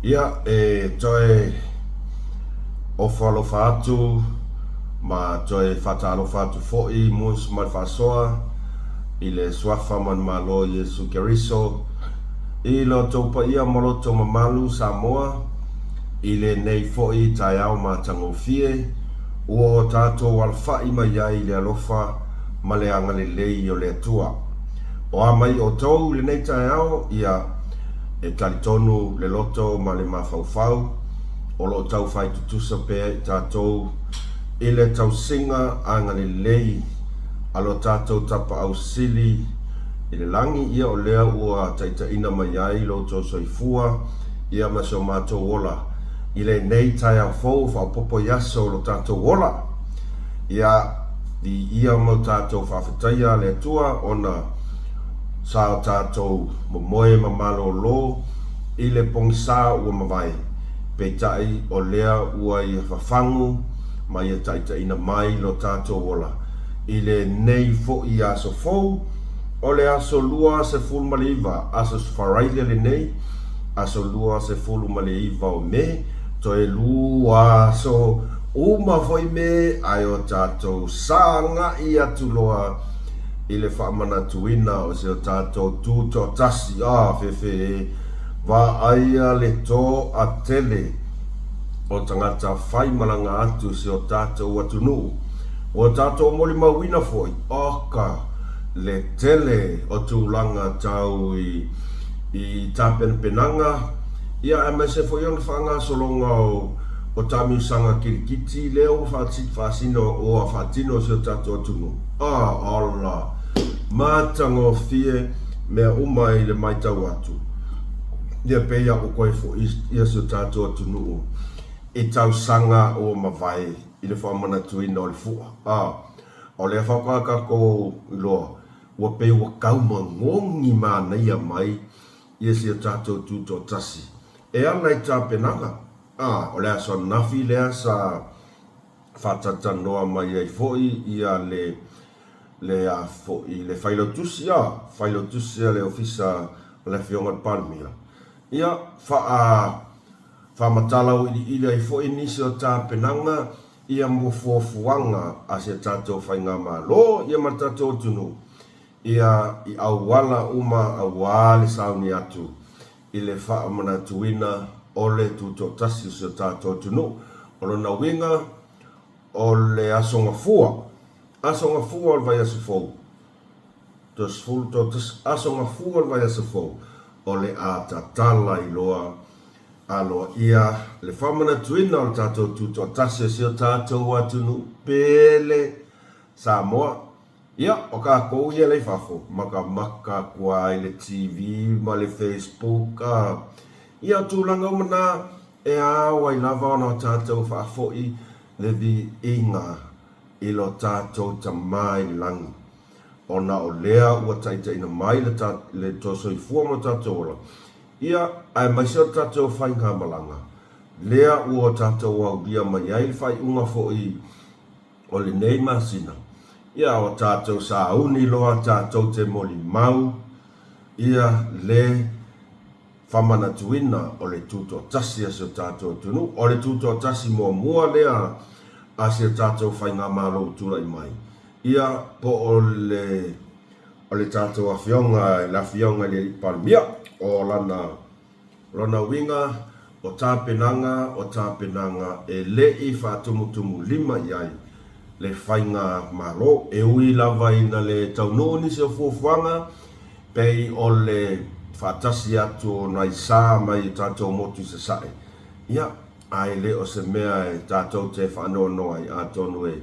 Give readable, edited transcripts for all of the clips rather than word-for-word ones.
Ia, e toe ofo alofa atu ma toe faatalofa atu foi Mus ma le Faasoa i le Suafa Manumalo o Iesu Keriso i lo outou paia ma lo outou mamalu Samoa i lenei foi taeao matagofie ua o tatou alafai mai ai i le alofa ma le agalelei o le Atua. O a mai outou i lenei taeao, ia, e talitonu le loto ma le mafaufau o lo o tau fai tutusa pea i tatou i le tausiga agalelei a lo tatou Tapaau Sili i le lagi, ia o lea ua taitaiina mai ai lo outou soifua, ia ma si o matou ola i lenei taeao fou faaopoopo i aso o lo tatou ola. Ia, viia ma o tatou faafetaia le Atua ona sa o tatou momoe ma malōlō i le pogisa ua mavae, peitai o lea ua ia fafagu ma ia taitaiina mai lo tatou ola i lenei foi aso fou, o le aso 29, aso Faraile lenei, aso 29 o Me, toe lua aso uma foi me ae o tatou sagai atu loa i le faamanatuina o si o tatou Tutoatasi, a fefe e, vaaia le toatele o tagata faimalaga atu i si o tatou atunuu. Ua tatou molimauina foi, oka le tele o tulaga tau i i tapenapenaga, ia aemaise foi o le faagasologa o taamiusaga kirikiti lea ua faasino ua faatino e si o tatou atunuu. Ah, ala! Matagofie mea uma i le matau atu, ia pei a ua toe foi ia si o tatou atunuu i tausaga ua mavae i le faamanatuina o le fua. Ah, o lea faatoa tatou iloa ua pei ua tau magogi manaia mai ia si o tatou tutoatasi e ala i tapenaga. A, o le aso ananafi lea sa faatalatalanoa mai ai foi ia le, le a foi, le failautusi, a, failautusi a le Ofisa o le Afioga i le Palemia, ia, faa, faamatala auiliili ai foi nisi o tapenaga ia mo fuafuaga a si a tatou Faigamalo ia ma le tatou atunuu ia i auala uma auā le sauni atu i le faamanatuina o le tutoatasi o si o tatou atunuu. O lona uiga, o le Aso Gafua, Aso Gafua o le vaiaso fou, 31 Aso Gafua o le vaiaso fou, o le a tatala i loa Aloaia le faamanatuina o le tatou tutoatasi o si o tatou atunuu pele Samoa. Ia, o tatou ia la i fafo, makamaka atu lava i le TV ma le Facebook a. Ia, o tulaga uma na e ao ai lava ona o tatou faafoi le viiga i lo tatou Tama i le lagi, ona o lea ua taitaiina mai le, le soifua ma lo tatou ola. Ia, aemaise o le tatou faigamalaga, lea ua tatou aulia mai ai le faaiuga foi o lenei masina, ia, ua tatou sauni loa tatou te molimau ia le famanatuina o le tutoatasi a si o tatou atunuu. O le tutoatasi muamua lea a si o tatou faigamalo ua tulai mai, ia, po o le O le tatou Afioga i le Afioga i le Alii Palemia, o lana, lona uiga, o tapenaga, o tapenaga e le i faatumutumulima i ai le faiga Malo. E ui lava ina le taunuu nisi o fuafuaga, pei o le faatasi atu o nai sa mai i tatou motu i Sasae, ia, ae le o se mea e tatou te faanoanoa ai, atonu e,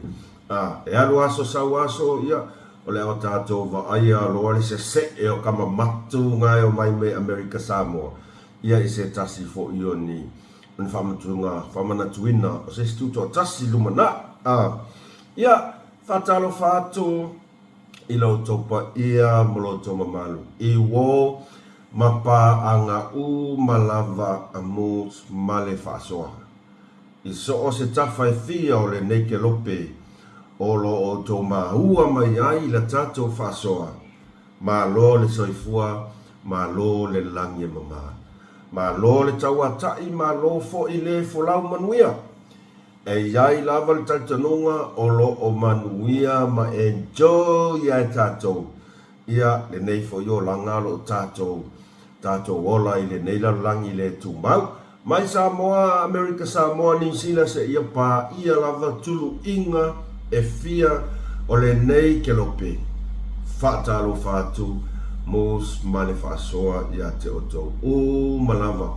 a, e alu aso sau aso, ia, O le a tatou vaaia loa le sese'e o ka mamatu gae o mai mai Amerika Samoa ia i se tasi fo'i o ni o ni faamanatuga faamanatuina o se isi tutoatasi lumanai. A Ia, faatalofa atu i lo outou paia ma lo outou mamalu i uo ma paaga uma lava a Moods ma le faasoa. I so o se tafa e fia o lenei kelope o lo outou maua mai ai i la tatou faasoa, malo le soifua, malo le lagi e mama. Malo le tauata'i, malo fo'i le folau manuia. E i ai lava le talitonuga o lo o manuia ma enjoy ai tatou ia lenei foi olaga o lo o tatou tatou ola i lenei lalolagi le tumau. Mai Samoa, Amerika Samoa, Niu Sila seia paia lava tuluiga e fia o lenei kelope. Faatalofa atu Moose ma le faasoa ia te outou uma lava.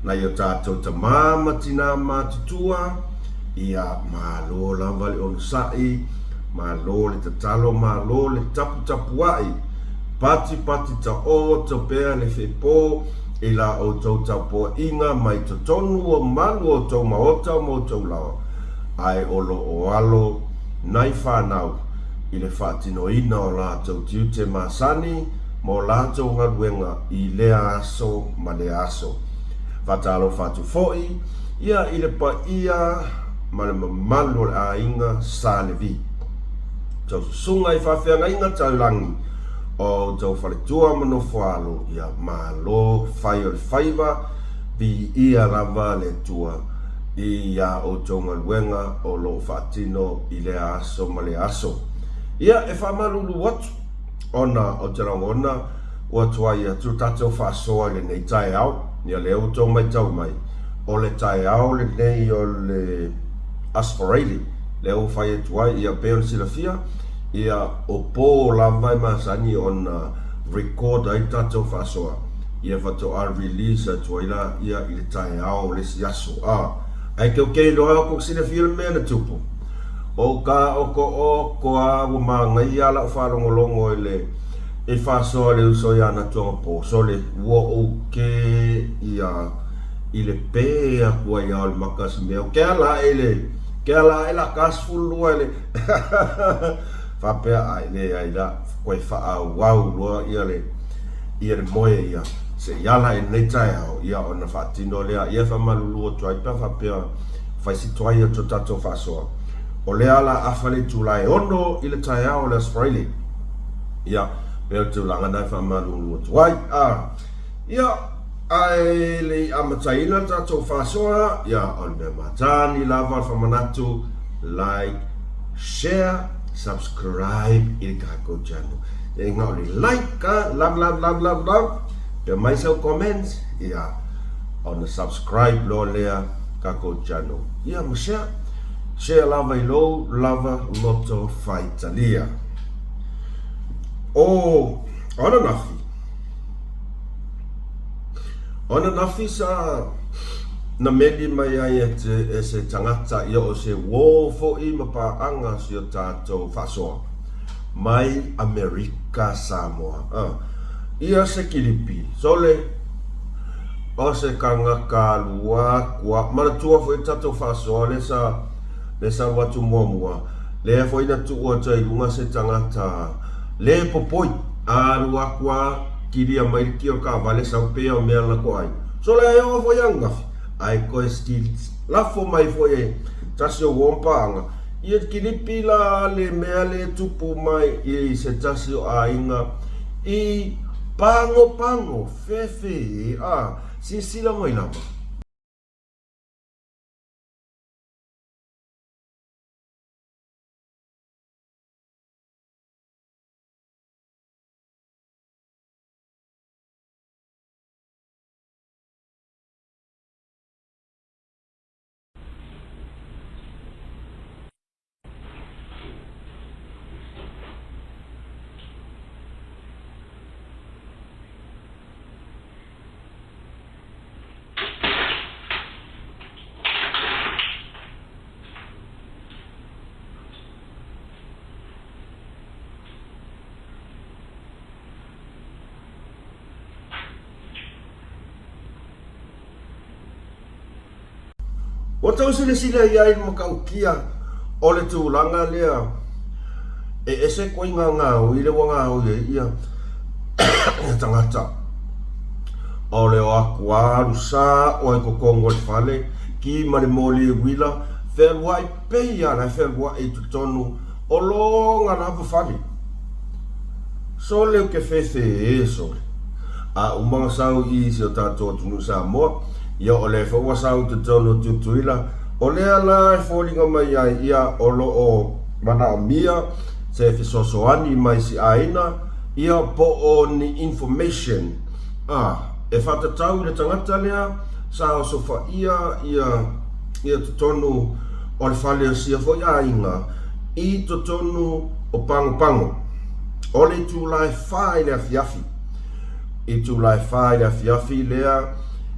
Nai o tatou tama ma tina matutua, ia malo lava le onosai, malo le tatalo, malo le taputapuai, patipati taoto pea le fepo i la outou tapuaiga mai totonu o malu o outou maota ma outou laoa, ae o lo o alo nai fanau i le faatinoina o latou tiute masani mo latou galuega i lea aso ma lea aso. Faatalofa atu foi ia i le paia ma le mamalu o le aiga Sa Levi. Tou susuga i faafeagaiga taulagi o outou faletua ma nofoalo, ia malo fai o le faiva, viia lava le Atua i a outou galuega o lo o faatino i lea aso ma lea aso. Ia, e faamalulu atu ona ou te lagona ua tuai atu tatou faasoa i lenei taeao. Ia lea ua outou matau mai, o le taeao lenei o le Aso Faraile lea ua fai atu ai. Ia pei ona silafia, ia o po lava e masani ona record ai tatou faasoa, ia faatoa release atu ai laia i le taeao o le isi aso. A, ae keukei loa kou silafia le mea na tupu. O ka okooko a ua manaia lau faalogologo i le i faasoa i le uso ia Natuagapo, sole, ua ou ke ia i le pē aku ai a o le maka si mea, o ke ala aʻe i le, ke ala aʻe la ka 12 i le, faapea ae leai la, koe faaauau loa ia le, ia le moe ia, se i ala i lenei taeao, ia ona faatino lea, ia e faamalulu atu ai pe a faapea fai si tuai o to tatou faasoa. O lea la afa le itula e 6 i le taeao o le Aso Faraile. Ia, pei o le tulaga na e faamalulu atu ai. A, ia, ae le i amataina le tatou faasoa, ia, o le mea matani lava o le faamanatu, like, share, subscribe i le tatou channel. E na o le like a, love, love, love, love, love, pea mai sau comments, ia, ona subscribe loa lea tatou channel. Ia, ma share, share lava i lou lava loto faitalia. O ananafi, o ananafi sa na meli mai ai e te, e se tagata ia o se uō foʻi ma paaga si o tatou faasoa mai Amerika Samoa. A, ia se kilipi, sole, o se kangaka alu aku a, manatua foi tatou faasoa le sa, le sa alu atu muamua, Lea foi na tuu atu ai i luga se tagata le popoi, a alu aku a kilia mai le kia o le kaavale sau pea o mea lako ai. So lea e oo foi ananafi, ae koe lafo mai foi e tasi o uo ma paaga, ia kilipi la le mea le tupu mai i se tasi o aiga i Pagopago, fefe, a silasila mai lava. Ua tau silasila i ai le matautia o le tulaga lea e ese koe i ngā gaoi le ua gaoi ai ia tagata. O le o aku a alu sa o ai totonu o le fale, ki ma le moli e uila, fealuai pei a la e fealuai i totonu o lona lava fale. Sole ou te fefe e sole. A uma ona sau i si o tatou atunuu Samoa, ia o lea foi ua sau i totonu o Tutuila. O lea la e foliga mai ai, ia o lo o manaomia se fesoasoani mai si aiga, ia po o ni information a e faatatau i le tagata lea sa osofaia ia ia totonu o le fale o sia foi aiga i totonu o Pagopago. O le itula e fa i le afiafi, itula e fa i le afiafi lea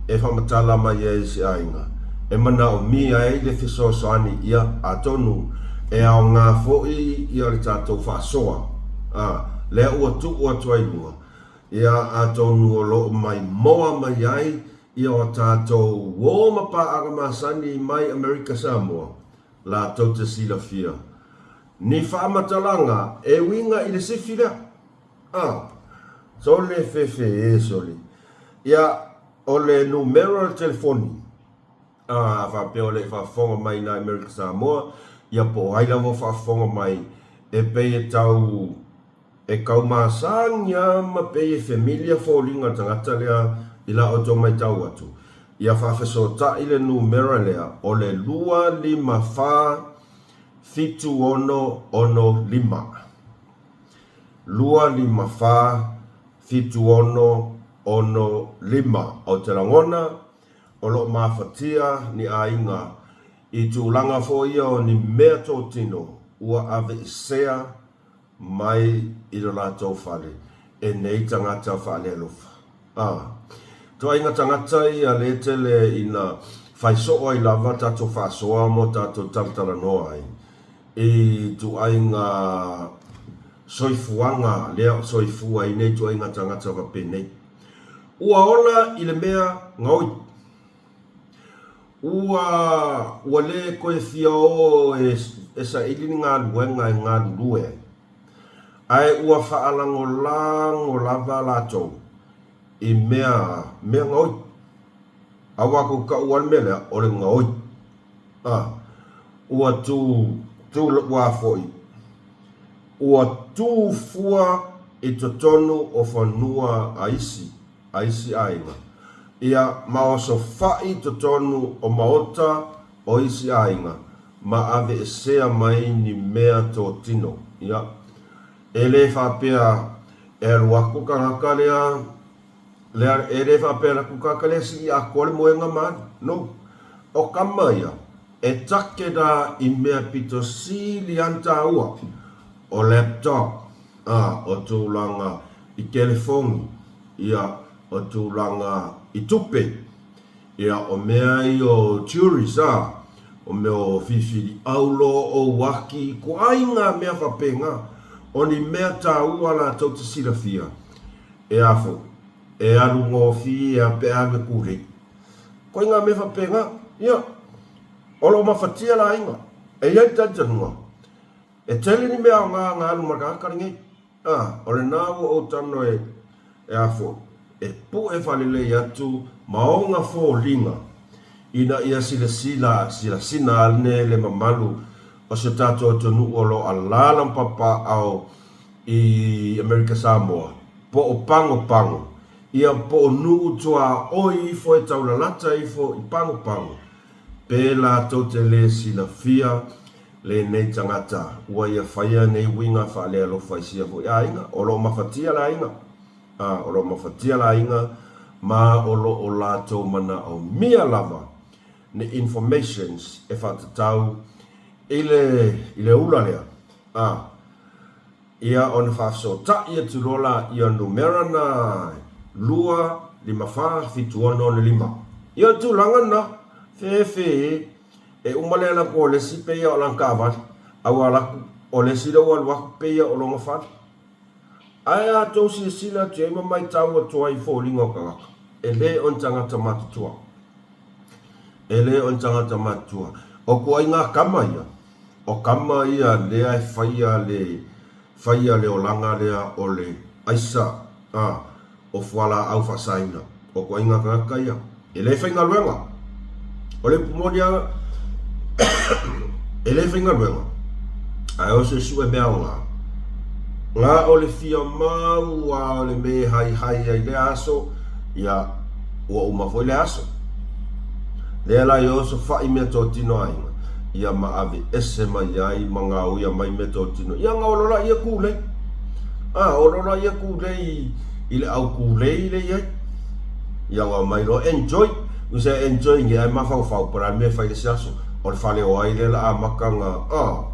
e faamatala mai ai se aiga e manaomia ai le fesoasoani ia atonu e aoga foi ia le tatou faasoa a lea ua tuu atu ai luga ia atonu o lo o maimoa mai ai ia o tatou uo ma paaga masani mai Amerika Samoa latou te silafia ni faamatalaga e uiga i le sifi lea. A, sole fefe e sole. Ia, o le numera o le telefoni, a, a faapea o le i faafofoga mai ina Amerika Samoa, ia po o ai lava o faafofoga mai, e pei e tau, e kaumasagi lava ma pei e familiar foliga o le tagata lea i la outou matau atu, ia faafesootai le numera lea, o le 254 7665. 2, 5, 4, 7, 6, 6, 5. Ou te lagona o lo o mafatia ni aiga i tulaga foi ia o ni mea totino ua aveesea mai i lo latou fale e nei tagata faalealofa. A ituaiga tagata ia lea tele ina fai soo ai lava tatou faasoa mo tatou talatalanoa ai. I ituaiga soifuaga lea o soifua ai nei ituaiga tagata faapenei. Ua ola i le mea gaoi. Ua, ua le toe fia o e, e saili ni galuega e galulue ai, ae ua faalagolago lava latou i mea, mea gaoi. Aua kou taua le mea lea, o le gaoi. A, ua tu, tu, ua foi, ua tu fua i totonu o fanua a isi, a isi aiga, ia, ma osofaʻi i totonu o maota o isi aiga, ma aveesea mai ni mea totino. Ia, e le faapea e alu aku le tagata lea, lea, e le faapea e alu aku le tagata lea sii atoa le moega ma alu. No. O kama ia, e take la i mea pito sili lava ona taua, o laptop, a, o tulaga i telefoni, ia, o tulaga i tupe, ia, o mea ia o jewelries, a, o mea o filifili aulo, o uaki, ituaiga mea faapena, o ni mea taua latou te silafia, e a foi, e alu gofie lava pe a alu e kūlei. Koe ngā mea faapena, ia, o lo o mafatia le aiga. E i ai le talitonuga, e tele ni mea aoga na alu ma le tagata lenei. A, o lena ua ou talanoa e, e a foi, e pue faalelei atu ma ona foliga ina ia silasila, silasina ane le mamalu o si o tatou atunuu o lo o alaala ma papaaao i Amerika Samoa, po o Pagopago, ia po o nuu tuaoi ifo e taulalata ifo i Pagopago, pe latou te le silafia lenei tagata ua ia faia nei uiga faalealofa i sia foi aiga, o lo o mafatia le aiga, a, o lo o mafatia le aiga, ma o lo o latou manaomia lava ni informations e faatatau i le, i le ula lea, a. Ia ona faafesootai atu loa laia numera na 2, 5, 4, 7, 6, 6, 5. Ia o le tulaga lena, fefe e, e uma le alu atu o le isi pei ia o lana taavale, a ua alu atu o le isi lea ua alu atu pei ia o lona fale. Ae a outou silasila atu i ai ma matau atu ai i foliga o tagata, e le o ni tagata matutua. E le o ni tagata matutua. O ituaiga tama ia, O kama ia lea e faia le faia le olaga lea o le aisa a o fualaau faasaina. O ituaiga tagata ia e le faigaluega. O le upu moni lava e le faigaluega ae o se sue mea aoga. Na o le fia mau a o le mea e haihai ai lea aso, ia, ua uma foi lea aso. Lea la e oso fa'i meatotino aiga, ia ma ave ese mai ai ma gaoia mai meatotino, ia ga olo laia kūlei. A, olo laia kūlei i le au kūlei le i ai. Ia ua aumai loa, enjoy! Usa e enjoy nge ae mafaufau po o le a le mea e fai i le isi aso. O le fale o ai lea la amata ona, a.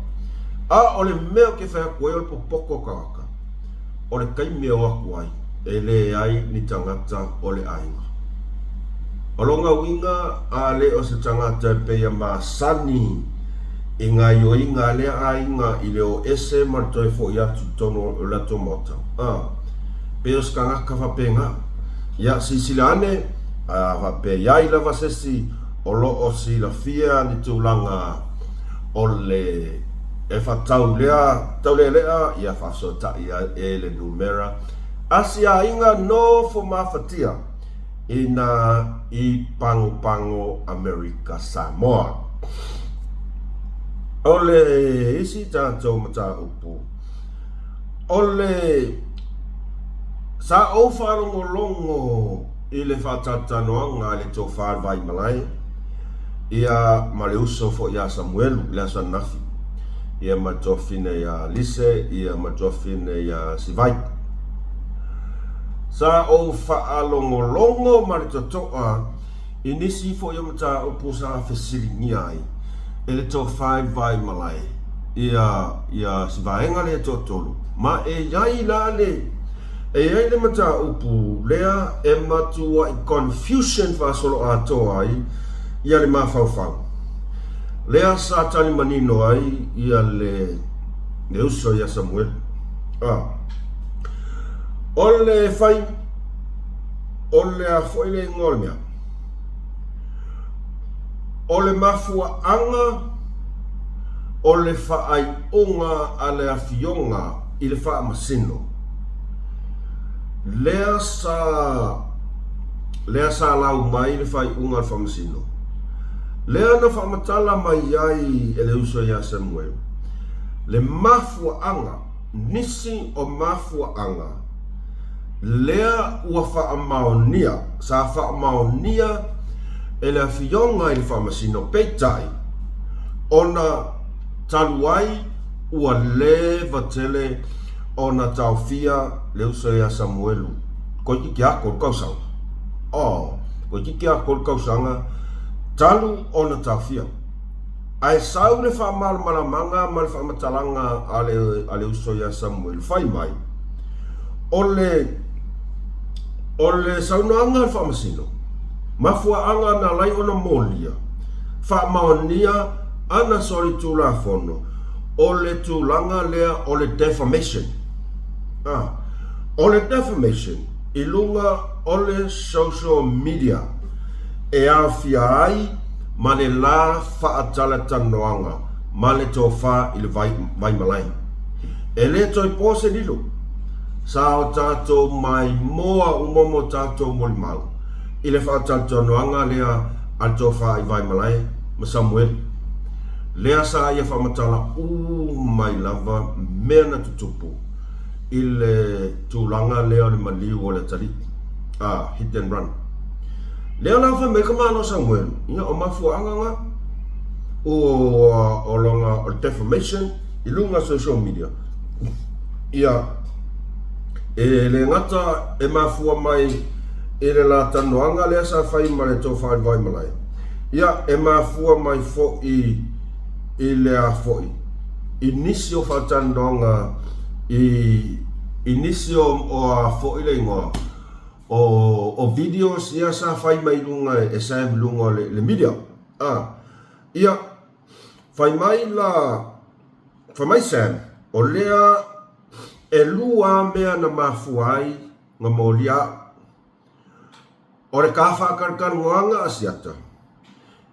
A o le mea ou te fai atu ai o le popoto o tagata, o le taimi e o atu ai, e leai ni tagata o le aiga. O lona uiga, a le o se tagata e pei e masani i gaioiga a lea aiga i le o ese ma le toe foi atu i totonu o le latou maota, a, pei o se tagata faapena. Ia, silasila ane, a faapea i ai lava se isi o lo o silafia ni tulaga o le e faatau lea taulealea, ia faafesootai e le numera a si aiga nofo mafatia ina i Pagopago Amerika Samoa. O le isi tatou mataupu, o le sa ou faalogologo i le faatalatalanoaga a le Tofa Vaimalae ia ma le uso foi ia Samuelu i le aso ananafi, ia ma le tuafafine ia Lise, ia ma le tuafafine ia Sivai. Sa ou faalogologo ma le totoa i nisi foi o mataupu sa fesiligia ai e le Tofa i Vaimalae ia ia si vaega lea e toatolu, ma e i ai la le E i ai le mataupu lea e matuai confusion faasoloatoa ai ia le mafaufau. Lea sa tali manino ai ia le le uso ia Samuelu. A. O le fai o le a foi le igoa o le mea? O le mafuaaga o le faaiuga a le Afioga i le Faamasino, lea sa lea sa lau mai le faaiuga a le Faamasino, lea na faamatala mai ai e le uso ia Samuel le mafuaaga, nisi o mafuaaga lea ua faamaonia, sa faamaonia e le Afioga i le Faamasino, peitai, ona talu ai ua leva tele ona taofia le uso ia Samuelu, toeitiiti lava tolu tausaga. Oh, toeitiiti lava tolu tausaga talu ona taofia. Ae sau le faamalamalamaga ma le faamatalaga a le, a le uso ia Samuelu, fai mai, o le, o le saunoaga a le faamasino, mafuaaga na alai ona molia, faamaonia ana solitulafono, o le tulaga lea o le defamation. A, o le defamation i luga o le social media e aofia ai ma le la faatalatalanoaga ma le tofa i le vai, Vaimalae. E le toe po se lilo, sa o tatou maimoa uma mo tatou molimau i le faatalatalanoaga lea a le tofa i Vaimalae ma Samueli. Lea sa ia faamatala uma mai lava mea na tutupu i le tulaga lea o le maliu o le atalii, a, hit and run. Lea la fai mai ka Malo Samuelu, ia o mafuaaga na, ua o lona o le defamation i luga social media, ia e le gata e mafua mai i le la talanoaga lea sa fai ma le Tofa i le Vaimalae, Ia, e mafua mai foi i le a foi, i nisi o faatalanoaga i, i nisi o, o a foi le igoa, o, o videos ia sa fai mai luga e Sam i luga o le, le media. A, ia, fai mai la, fai mai Sam, o lea e lua mea na mafua ai na molia a'u. O le ka faatalatalanoaga a Siata,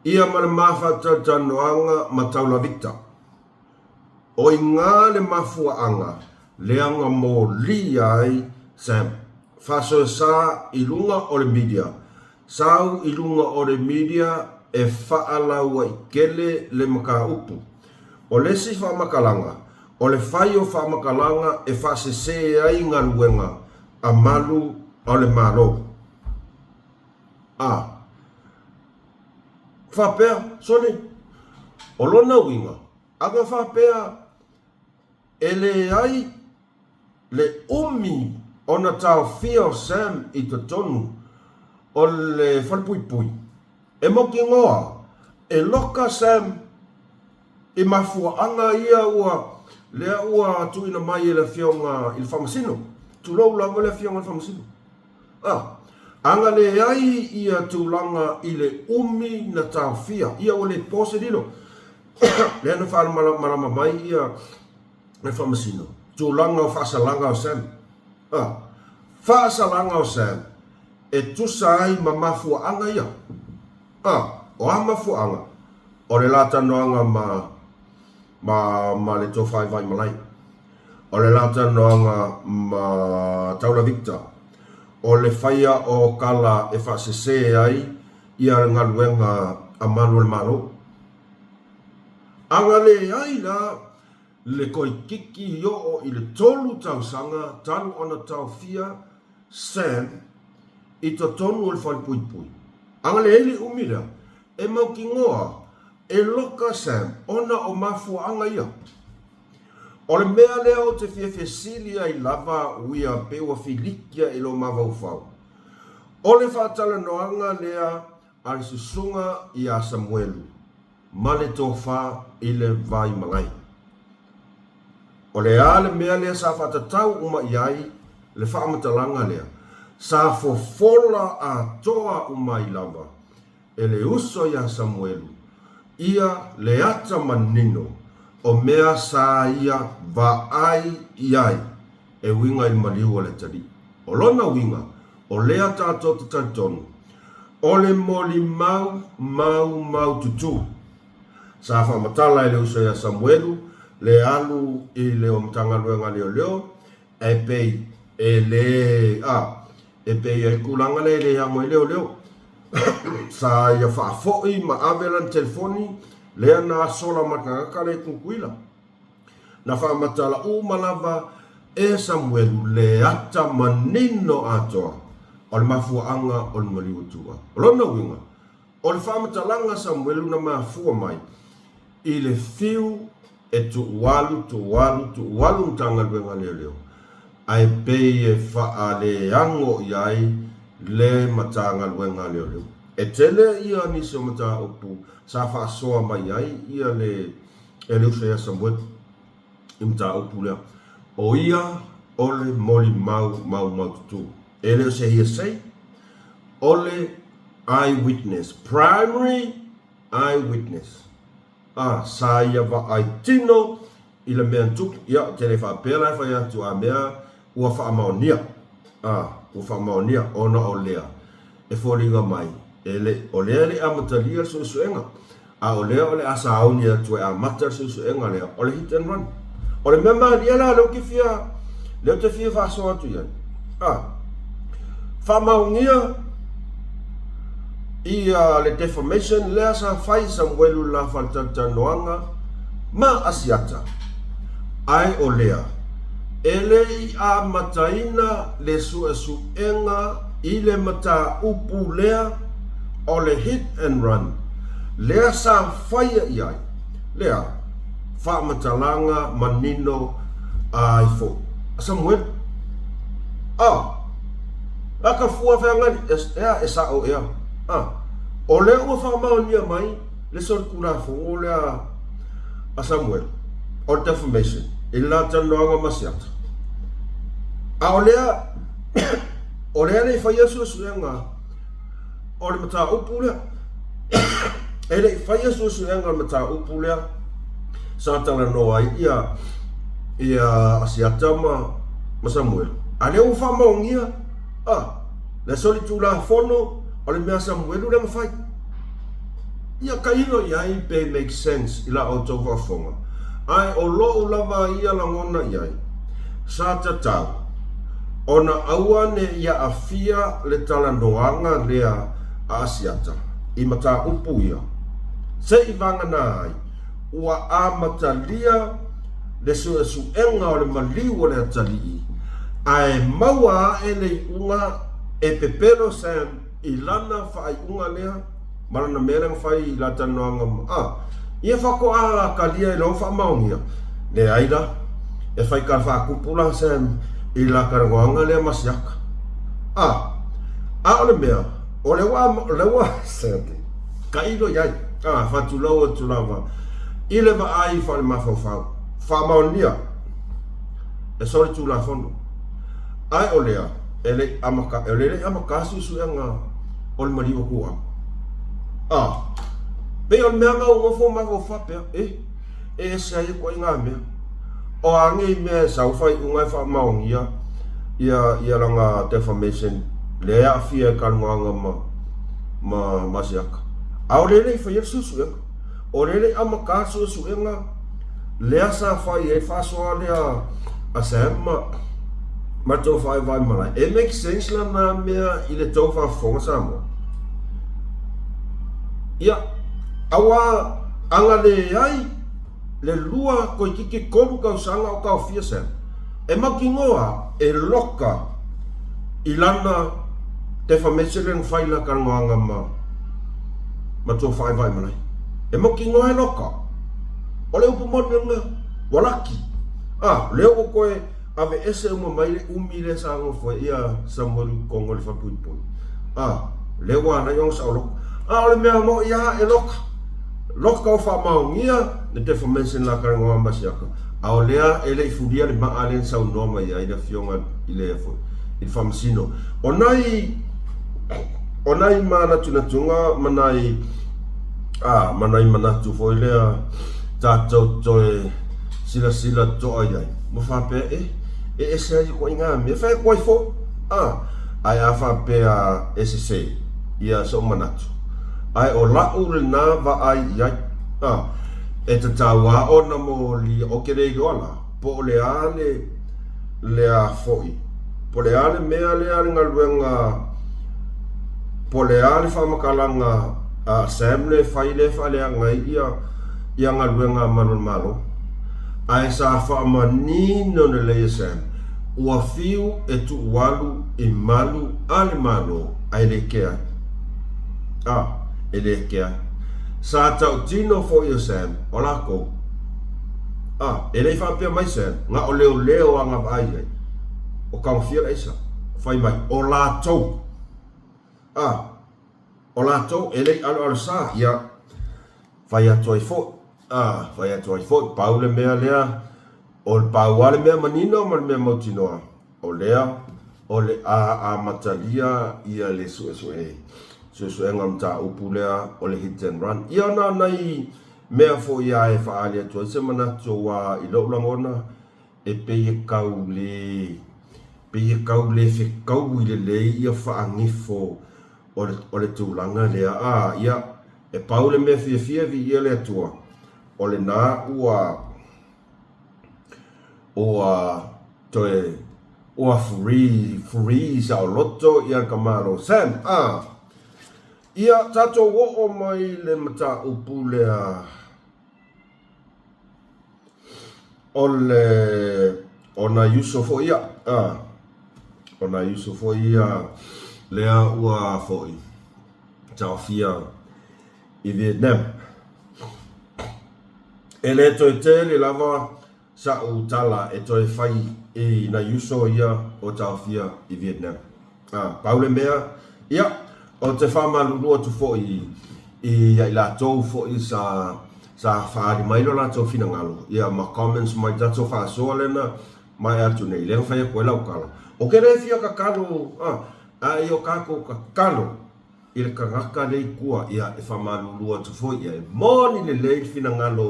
ia ma le ma faatalatalanoaga ma Taulavita. O iga le mafuaaga lea na molia ai Sam faasoesa i luga o le media, sau i luga o le media e faalauaitele le mataupu. O le isi faamatalaga. O le fai o faamatalaga e faasese ai galuega a malu o le Malo. A faapea, sole, o lona uiga, aga faapea e leai le umi ona taofia o Sam i totonu o le falepuipui, e mautinoa e loka Sam i mafuaaga ia ua lea ua tuuina mai e le Afioga i le Faamasino, tulou lava le Afioga i le Faamasino. A aga leai ia tulaga i le umi na taofia, ia ua le po se lilo. Lea na faamalamalama mai ia le Faamasino, tulaga o faasalaga o Sam. A faasalaga o Sam e tusa ai ma mafuaaga ia. A o a mafuaaga? O le la talanoaga ma ma ma le Tofa i Vaimalai. O le la talanoaga ma Taula Victor. O le faia o tala e faasese ai ia le galuega a malu o le Malo. Aga leai la le koikiki i oo i le 3 tausaga talu ona taofia Sam i totonu o le falepuipui. Aga leai le umi lea e mautinoa e loka Sam ona o mafuaaga ia. O le mea lea ou te fia fesili ai lava uia pe ua filikia i lou mafaufau. O le faatalanoaga lea a le susuga ia Samuelu ma le tofa i le Vaimalai. O le a le mea lea sa faatatau uma i ai le faamatalaga lea? Sa fofola atoa uma ai lava e le uso ia Samuelu ia le ata manino o mea sa ia vaai i ai e uiga i le maliu o le atalii. O lona uiga, o lea tatou te talitonu, o le molimau maumaututu sa faamatala e le uso ia Samuelu le alu i le o Matagaluega a Leoleo e pei e le a e pei ai le tulaga lea e le ano ai leoleo. Sa ia faafoi ma ave lana telefoni lea na sola ma le tagata lea i Tutuila. Na faamatala uma lava e Samuelu le ata manino atoa o le mafuaaga o le maliu atu. O lona uiga, o le faamatalaga a Samuelu na mafua mai i le fiu e tuualu, tuualu, tuualu Matagaluega a Leoleo, ae pei e faaleago i ai le Matagaluega a Leoleo. E tele ia nisi o mataupu sa faasoa mai ai ia le e le uso ia Samuelu i mataupu lea. O ia o le molimau maumaututu. E le o se hearsay, o le eye witness, primary eye witness. A, sa ia vaai tino i le mea na tupu. Ia, ou te le faapea la e fai atu a mea ua faamaonia. A, ua faamaonia ona o lea e foliga mai e le, o lea e le i amatalia le suesuega. A o lea o le a sauni atu e amata le suesuega lea, o le hit and run. O le mea malie la lea ou te fia, lea ou te fia faasoa atu i ai, a, faamaonia ia le defamation lea sa fai Samuelu i le la faletalatalanoaga ma Asiata, ae o lea e le i amataina le suesuega i le mataupu lea o le hit and run lea sa faia i ai lea faamatalaga manino ai foi a Samuelu. A, a ka fua feagali, ea e sa'o ea. A, o lea ua faamaonia mai le solitulafono lea a Samuelu o le defamation i le la talanoaga ma Siata. A o lea, o lea le i faia suesuega o le mataupu lea. E le i faia suesuega o le mataupu lea sa talanoa ai ia ia Asiata ma ma Samuelu. A lea ua faamaonia, a, le solitulafono o le mea a Samuelu lea na fai. Ia tailo i ai pe make sense i la outou faafofoga. Ae o lou lava ia lagona i ai, sa tatau ona aua ne i aafia le talanoaga lea a Asiata i mataupu ia, se i vagana ai ua amatalia le suesuega o le maliu o le atalii, ae maua ae le iuga e pepelo Sam i lana faaiuga lea ma lana mea lea na fai i la talanoaga ma a ia faatoa talia i lona faamaonia. Leai la, e fai tala faatupu la Sam i la talanoaga lea ma Siaka. A, a o le mea, o lea ua, o lea ua, tailo i ai, a, faatulou atu lava i le vaai faale-mafaufau, faamaonia e solitulafono. Ae o lea, e le i amata, e le i amata suesuega o le maliu o Tuuama. A, pei o le mea na ou nofo mafaufau faapea, e, e ese ai ituaiga mea. O a nei mea e sau faaiuga e faamaonia ia, ia lana defamation lea e aafia i le talanoaga ma, ma, ma Asiata. A o lea e le i faia le suesuega. O lea e le i amata le suesuega lea sa fai ai le faasoa lea a Sam ma ma le tou vaevae malae. E make sense la na mea i le tou faafofoga Samoa? Ia, aua ana leai le lua toeitiiti tolu tausaga o taofia Sam, e mautinoa e loka i lana defamation lea na fai i lana talanoaga ma ma tou vaevae malae. E mautinoa e loka. O le upu moni lena, ua laki. A, lea ua toe aveese uma mai le umi lea sa nofo ai ia Samuelu i totonu o le falepuipui. A, lea ua ala ai ona saoloto. A o le mea moni lava e loka. Loka o faamaonia le defamation la talanoa ma siaka. A o lea e le i fulia le maa lea na saunoa mai ai le afioga i le i le faamasino. O nai o nai manatunatuga ma nai a ma nai manatu foi lea tatou toe silasila totoa i ai, ma faapea, e, e ese ai ituaiga mea, fai atu ai foi, a, ae a faapea e sese ia so'u manatu, ae o la'u lena vaai i ai, a, e tatau lava ona molia, ou te le iloa la, po o le a le, le a foi, po o le a le mea lea le galuega, po o le a le faamatalaga a Sam lea e fai lea e faaleaga ai ia, ia galuega a malu o le Malo. Ae sa faamanino lelei e Sam, ua fiu e tuualu i malu a le Malo ae le kea ai. A, e le kea ai. Sa tautino foi o Sam, o lakou. A, e le i faapea mai Sam, na o leoleo agavaa i ai. O taofia le aisa. Fai mai, o latou. A, o latou e le i aloalosā, ia, fai atu ai foi, a, fai atu ai foi, pau le mea lea, o le pau lava le mea manino ma le mea mautinoa, o lea, o le a amatalia ia le suesue, suesuega o le mataupu lea o le hit and run. Ia na o nai mea foi lava e faaali atu ai se manatu aua i lou lagona, E pei e kau le, pei e kau le fekaui lelei ia faagifo o le, o le tulaga lea. A, ia, e pau le mea fiafia viia le Atua, o lena ua, ua toe, ua free, free saoloto ia le tamalo Sam. A, ia, tatou oo mai le mataupu lea. O le, o nai uso foi ia, a, o nai uso foi ia lea ua foi taofia i Vietnam. E le toe tele lava sa'u tala e toe fai i nai uso ia ua taofia i Vietnam. A, pau le mea, ia, ou te faamalulu atu foi i a i latou foi sa, sa faaali mai lo latou finagalo, ia, ma comments mai tatou faasoa lea na maea atu nei, lea na fai atu ai lau tala. Ou te le fia tatalo, a, a i o tatou tatalo i le tagata lea i tua, ia, e faamalulu atu foi i ai. Moni lelei le finagalo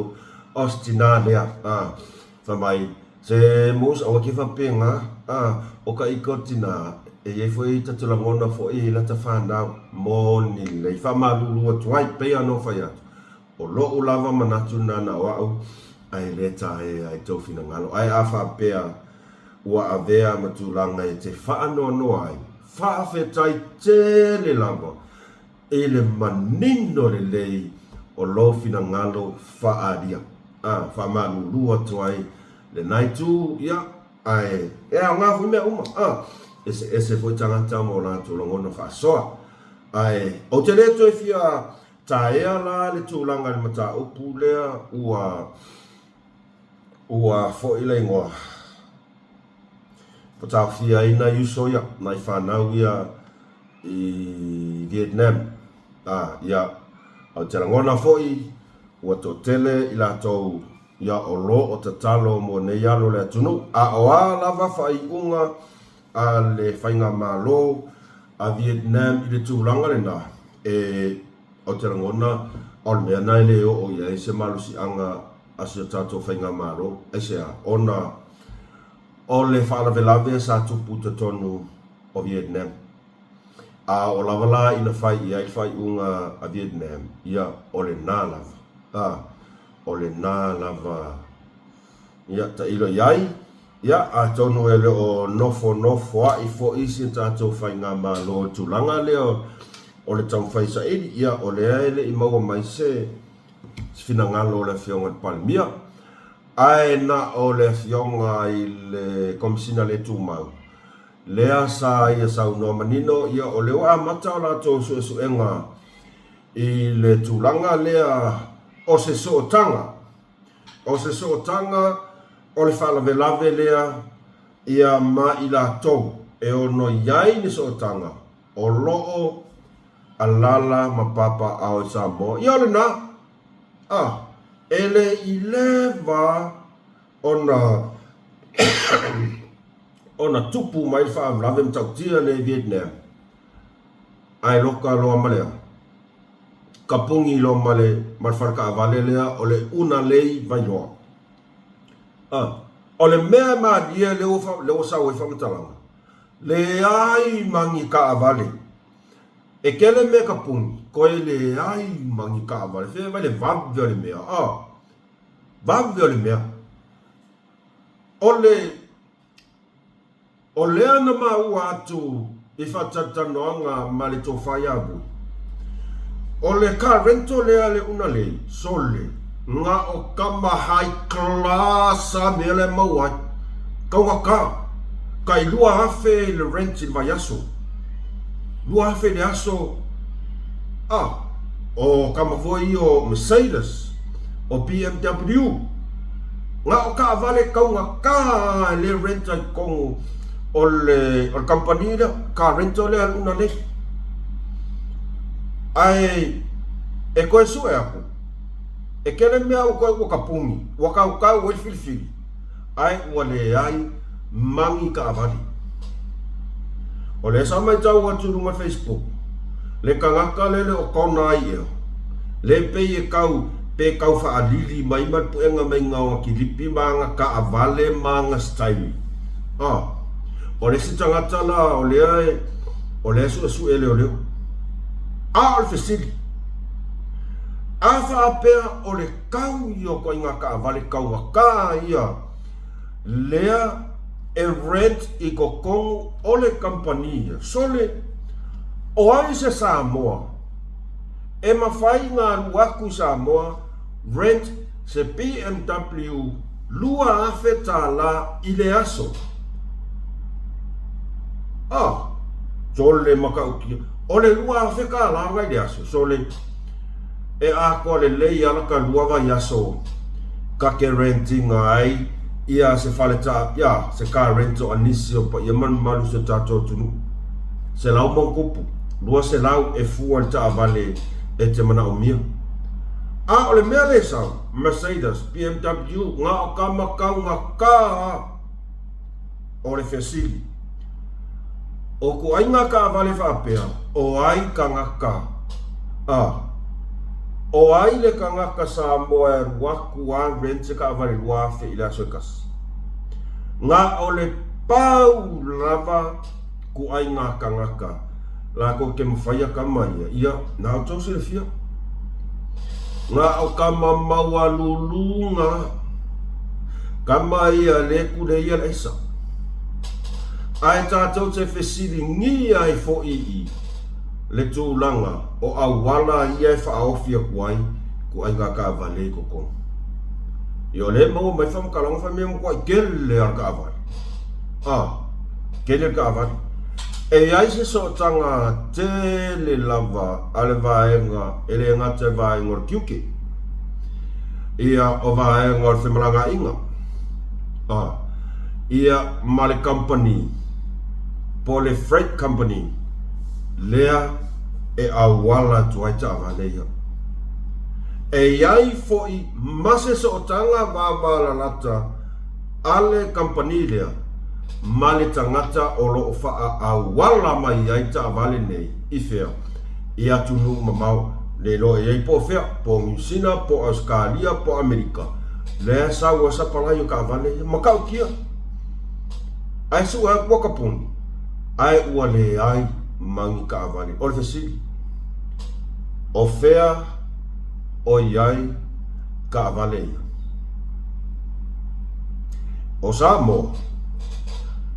o si tinā lea, a. Fai mai, Se Mose, aua ke faapena, a, o ka ika o tina, e i ai foi tatou lagona foi i lata fanau, moni lelei, faamalulu atu ai, pei lava ona ou fai atu, o lo'u lava manatu lena na o a'u, ae le taea i tou finagalo. Ae a faapea ua avea ma tulaga e te faanoanoa ai, faafetai tele lava i le manino lelei o lou finagalo faaalia, a faamalulu atu ai Lena itu, ia, ae e aoga foi mea uma, a, eseese foi tagata ma o latou lagona faasoa. Ae ou te le toe fia taea la le tulaga i le mataupu lea ua ua foi le igoa ua taofia ai nai uso ia, nai fanau ia i Vietnam. A, ia, ou te lagona foi ua toatele i latou ia o lo o tatalo mo nei alo o le atunuu. A o a lava faaiuga a le Faigamalo a Vietnam i le tulaga lena, e, ou te lagona o le mea lena e le oo i ai se malosiaga a si o tatou Faigamalo. Aisea? Ona o le faalavelave sa tupu i totonu o Vietnam. A oo lava la ina fai i ai le faaiuga a Vietnam, ia, o lena lava. A, o lena lava. Ia, tailo i ai. Ia, atonu e le o nofonofoaʻi foi si a tatou Faigamalo i le tulaga lea o le taumafai saili. Ia, o lea e le i maua mai se finagalo o le Afioga i le Palemia. Ae na o le Afioga i le Komesina le Tumau lea sa ia saunoa manino, ia o lea ua amata o latou suesuega i le tulaga lea o se sootaga, o se sootaga o le faalavelave lea ia ma i latou e ono i ai le sootaga o lo o alaala ma papaaao i Samoa. Ia o lena, a, e le i leva ona ona tupu mai le faalavelave matautia lea i Vietnam, ae loka loa ma le a? Kapugi loa ma le ma le fale taavale lea o le una lei Vailoa. A, o le mea e malie lea ua lea ua sau ai faamatalaga, leai ma ni taavale. E tele mea kapugi, koe leai ma ni taavale. Fea mai le vave o le mea, a, vave o le mea. O le O lea na maua atu i faatalatalanoaga ma le tofa ia Vui, o le car rental lea le una lei, sole, na o kama high class a mea la e maua ai. Taugata, tai 2000 le rent i le vaiaso. 2000 i le aso, ah, o kama foi ia o Mercedes, o BMW, na o taavale taugata e le rent ai totonu o le o le kamupani lea, car rental lea a le una nei. Ae e toe sue atu, e tele mea ua toe ua tapuni, ua tautau ai le filifili, ae ua leai ma ni taavale. O lea sa matau atu i luga o le Facebook, le tagata lele o Kona ai ea, le pei e tau, pe tau faalili mai ma le puega mai ga o kilipi ma ana taavale ma ana style. Ah, o le isi tagata la o lea e, o lea e suesue leoleo. A o le fesili, a faapea o le tau ia o ituaiga taavale taugata ia lea e rent i totonu o le kamupani ia, sole, o ai se Samoa e mafai na alu atu i Samoa rent se BMW $2000 i le aso? Ah, sole matautia, o le $2000 na i le aso, sole, E atoa lelei ala ka lua vaiaso ka ke rent ina ai ia se fale ta ia se car rental a nisi o paia malumalu si o tatou atunuu. 100+, 200 e fua i le taavale e te manaomia. A o le mea le sau, Mercedes, BMW, na o ka matau gata a. O le fesili, O ko aiga taavale faapea, o ai tagata? A, O ai le tagata Samoa e alu atu a rent se taavale 2000 i le aso e tasi? Na o le pau lava ku aiga tagata latou te mafaia tama ia, ia, na outou silafia. Na o tama maualuluga, tama ia le kule ia le aisa. Ae tatou te fesiligia ai foi i le tulaga o auala ia e faaofi atu ai ku aiga taavale i totonu. Ia o lea e maua mai le faamatalaga fai mai e matuai tele lava le taavale. A, tele le taavale. E i ai se sootaga tele lava a le vaega e le gata i le vaega o le tiute, ia o vaega o le femalagaaiga, a, ia ma le kamupani po o le freight company lea e auala atu ai taavale ia. E i ai foi ma se sootaga vavalalata a le kamupani lea ma le tagata o lo o faaauala mai ai taavale nei i fea? I atunuu mamao, le iloa i ai po o fea, po o Niu Sila, po o Ausetalia, po o Amerika, lea e sau ai sapalai o taavale ia, matautia. Ae sue atu ua tapuni, ae ua leai ma ni taavale. O le fesili, o fea o i ai taavale ia? O Samoa,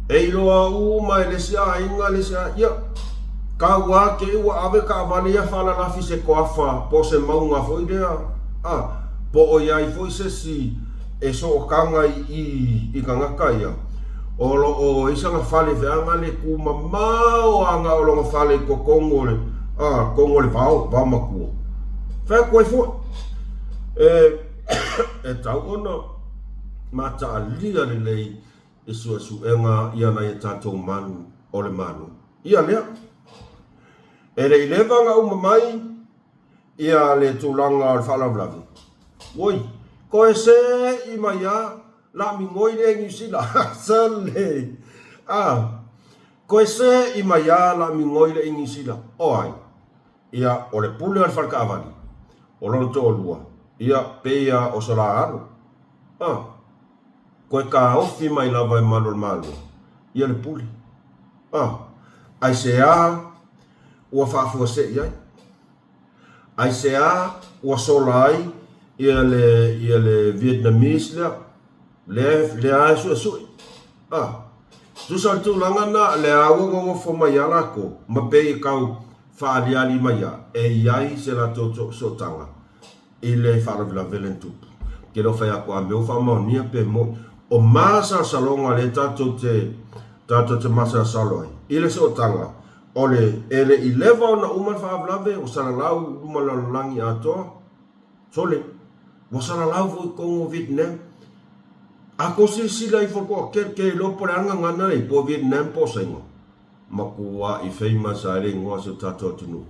e iloa uma e le isi aiga, le isi aiga, ia, tau lava te i ua ave taavale ia faalalafi i se toafa po o se mauga foi lea, a, po o i ai foi se isi e sootaga i i i tagata ia, o lo o i ai sana fale feaga le tu mamao lava na o lona fale i totonu o le, a, totonu o le vao, vao matua. Fai atu ai foi, e, e tau ona mataalia lelei i suesuega ia nai a tatou manu o le Malo. Ia lea, e le i leva ona uma mai ia le tulaga o le faalavelave, oi, toe se'i mai a la migoi lea i Niu Sila, sole, a, toe se'i mai a la migoi lea i Niu Sila, o ai? Ia, o le pule o le fale taavale, o lona toalua, ia, pei a o so la alo, a, toe taofi mai lava e malu o le Malo, ia le pule, a, aisea ua faafuasei ai? Aisea ua sola ai ia le, ia le Vietnamese lea, lea, lea e suesue, a, tusa o le tulaga lena, lea ua nonofo mai a latou, ma pei e tau faaaliali mai a e i ai se latou sootaga i le faalavelave lea na tupu. Ou te le o fai atu a mea ua faamaonia pe moni. O masalosaloga lea tatou te tatou te masalosalo ai i le sootaga o le e le i leva ona uma le faalavelave ua salalau i luma o le lalolagi atoa. Sole, ua salalau foi i totonu o Vietnam. A tou silasila ifo toatele, ke iloa po o le a le gagana lea i po o Vietnam po o Saina. Matua'i famous ai le igoa o si o tatou atunuu.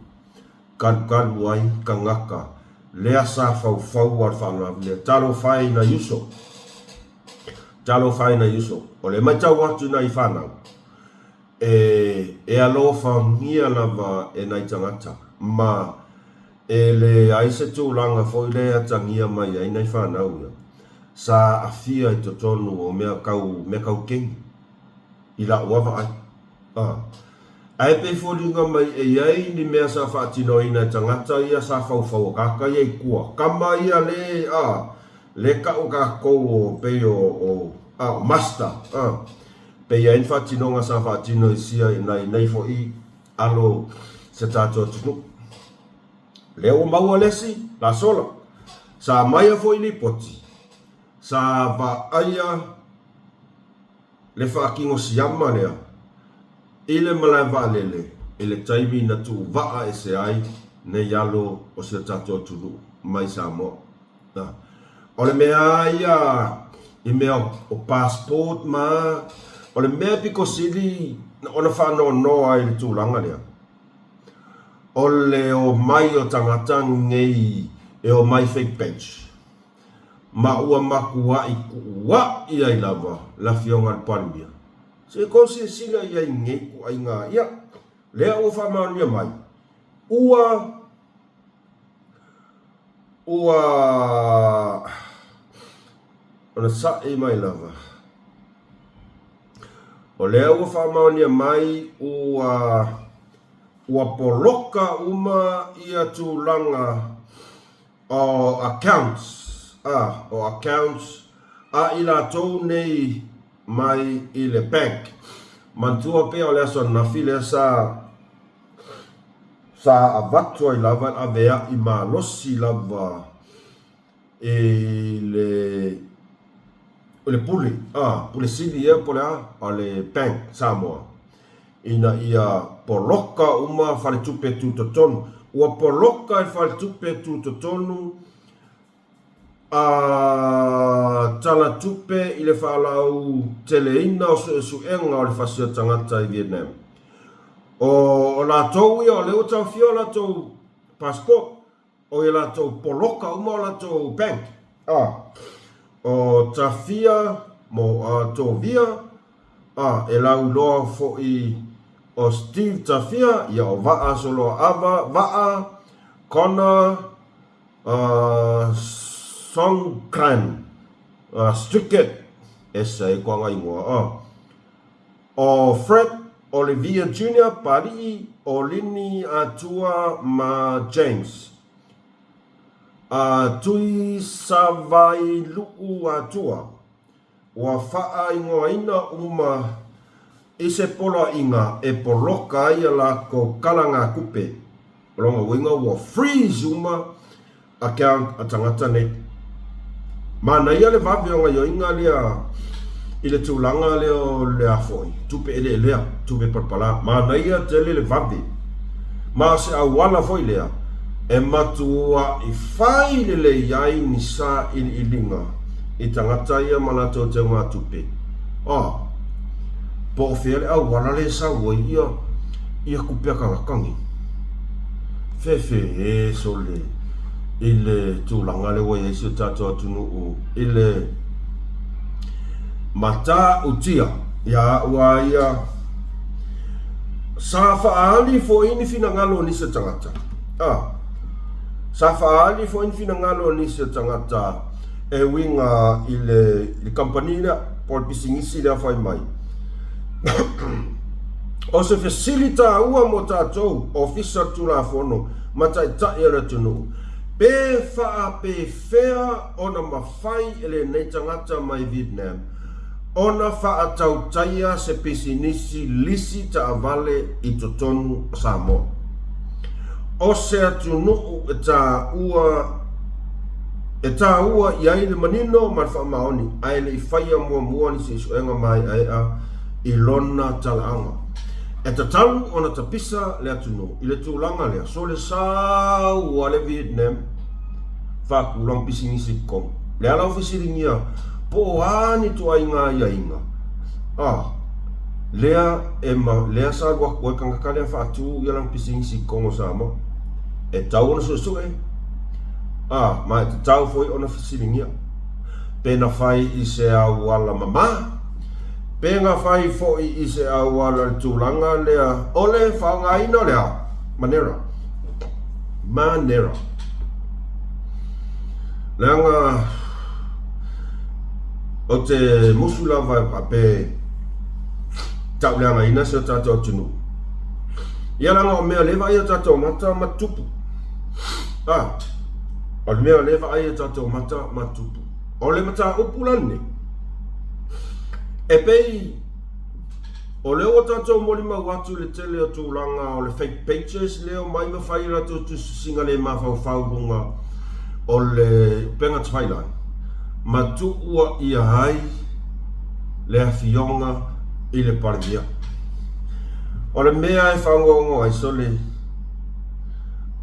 Kalukalu ai tagata lea sa faufau a le faalavelave lea. Talofa e i nai uso. Talofa e i nai uso. O le matau atu i nai fanau, e, e alofagia lava e nai tagata, ma e leai se tulaga foi lea e atagia mai ai nai fanau ia, sa aafia i totonu o mea tau, mea tau keni. I la'u lava vaai. A. Ae pei foliga mai e i ai ni mea sa faatinoina e tagata ia sa faufau akaka ia i tua. Kama ia le, a, le ka'u kakou o pei o, o, a, o master, a. Pei ai ni faatinoga sa faatino i sia i nai nei fo'i alo se tatou atunuu. Lea ua maua le isi la sola. Sa aumaia fo'i lipoti, sa vaaia le faatino siama lea i le malae vaalele i le taimi na tuuvaa ese ai nei alo o si o tatou atunuu mai Samoa. O le mea lava ia i mea o passport ma o le mea pito sili ona faanoanoa i le tulaga lea, o le omai o tagata nei e omai fake badge. Ma ua matuai tuua'i ai lava le Afioga i le Palemia. Se i tou silasila i ai i nei ituaiga, ia, lea ua faamaonia mai, ua, ua ona sa'i mai lava. O lea ua faamaonia mai ua, ua poloka uma ia tulaga O accounts, a, o accounts a i latou nei mai i le bank. Manatua pea o le aso ananafi lea sa, sa avatu ai lava le avea'i malosi lava i le. le pule, a, pule sili ea po o le a, a le Bank Samoa, ina ia poloka uma faletupe tutotonu. Ua poloka e faletupe tutotonu a tala tupe i le faalauteleina o suesuega o le fasi o tagata i Vietnam. O latou ia, o lea ua taofia o latou passport, o ia latou poloka uma o latou bank, a, o Tafia mo a Tovia, a, e lauiloa foi o Steve Tafia, ia o Vaa Soloaava, Vaa, Connor, a, Songkran, a, Strickett, ese ai koaga igoa, a. ʻO Fred Olivier Junior Paliʻi, ʻo Lini Atua ma James a Tuisavailuʻu Atua, ua faaigoaina uma i se poloaiga e poloka ai a lākou kalagākupe. O lona uiga ua freeze uma account a tagata nei. Manaia le vave o gaioiga lea i le tulaga lea o le a foi, tupe eleelea, tupe palapala. Manaia tele le vave. Ma o se auala foi lea e matuaʻi fai lelei ai ni sailiiliga i tagata ia ma latou teugatupe. Oh, po o fea le auala lea e sau ai ia ia kupe a tagata nei. Fefe sole i le tulaga lea ua i ai si o tatou atunuu i le matautia ia au a ia sa faaali foi ni finagalo o nisi o tagata. A, sa faaali foi ni finagalo o nisi o tagata e uiga i le, i le kamupani lea po o le pisinisi lea fai mai. O se fesili taua mo tatou, Ofisa o le Tulafono ma Taitai o le atunuu, pe faapefea ona mafai e lenei tagata mai Vietnam ona faatautaia se pisinisi lisi taavale i totonu o Samoa? O se atunuu e taua e taua i ai le manino ma le faamaoni ae le i faia muamua ni suesuega maeaea i lona talaaga. E tatau ona tapisa le atunuu i le tulaga lea, sole sau a le Vietnam faakulang pisinisi i totonu. Le ala o fesiligia po o a ni ituaiga aiaiga a lea e ma lea sa alu atu ai tagata lea faatu ia lana pisinisi i totonu o Samoa. E tatau ona suesue a ma e tatau foi ona fesiligia pe na fai i se auala mama Pe na fai foi i se auala le tulaga lea o le faaaogaina o le a? Manera. Manera. Leaga ou te musu lava e faapea e tauleagaina si o tatou atunuu. Ia leaga o mea o lea e vaai o tatou mata ma tupu. Ah, o le mea o lea e vaai o tatou mata ma tupu. O le mataupu la lenei, e pei o lea ua tatou molimau atu i le tele o tulaga o le fake pages lea omai ma fai a latou tusitusiga le mafaufau i luga o le upega tafailagi ma tuuaia ai le Afioga i le Palemia. O le mea e fagoagoa ai sole,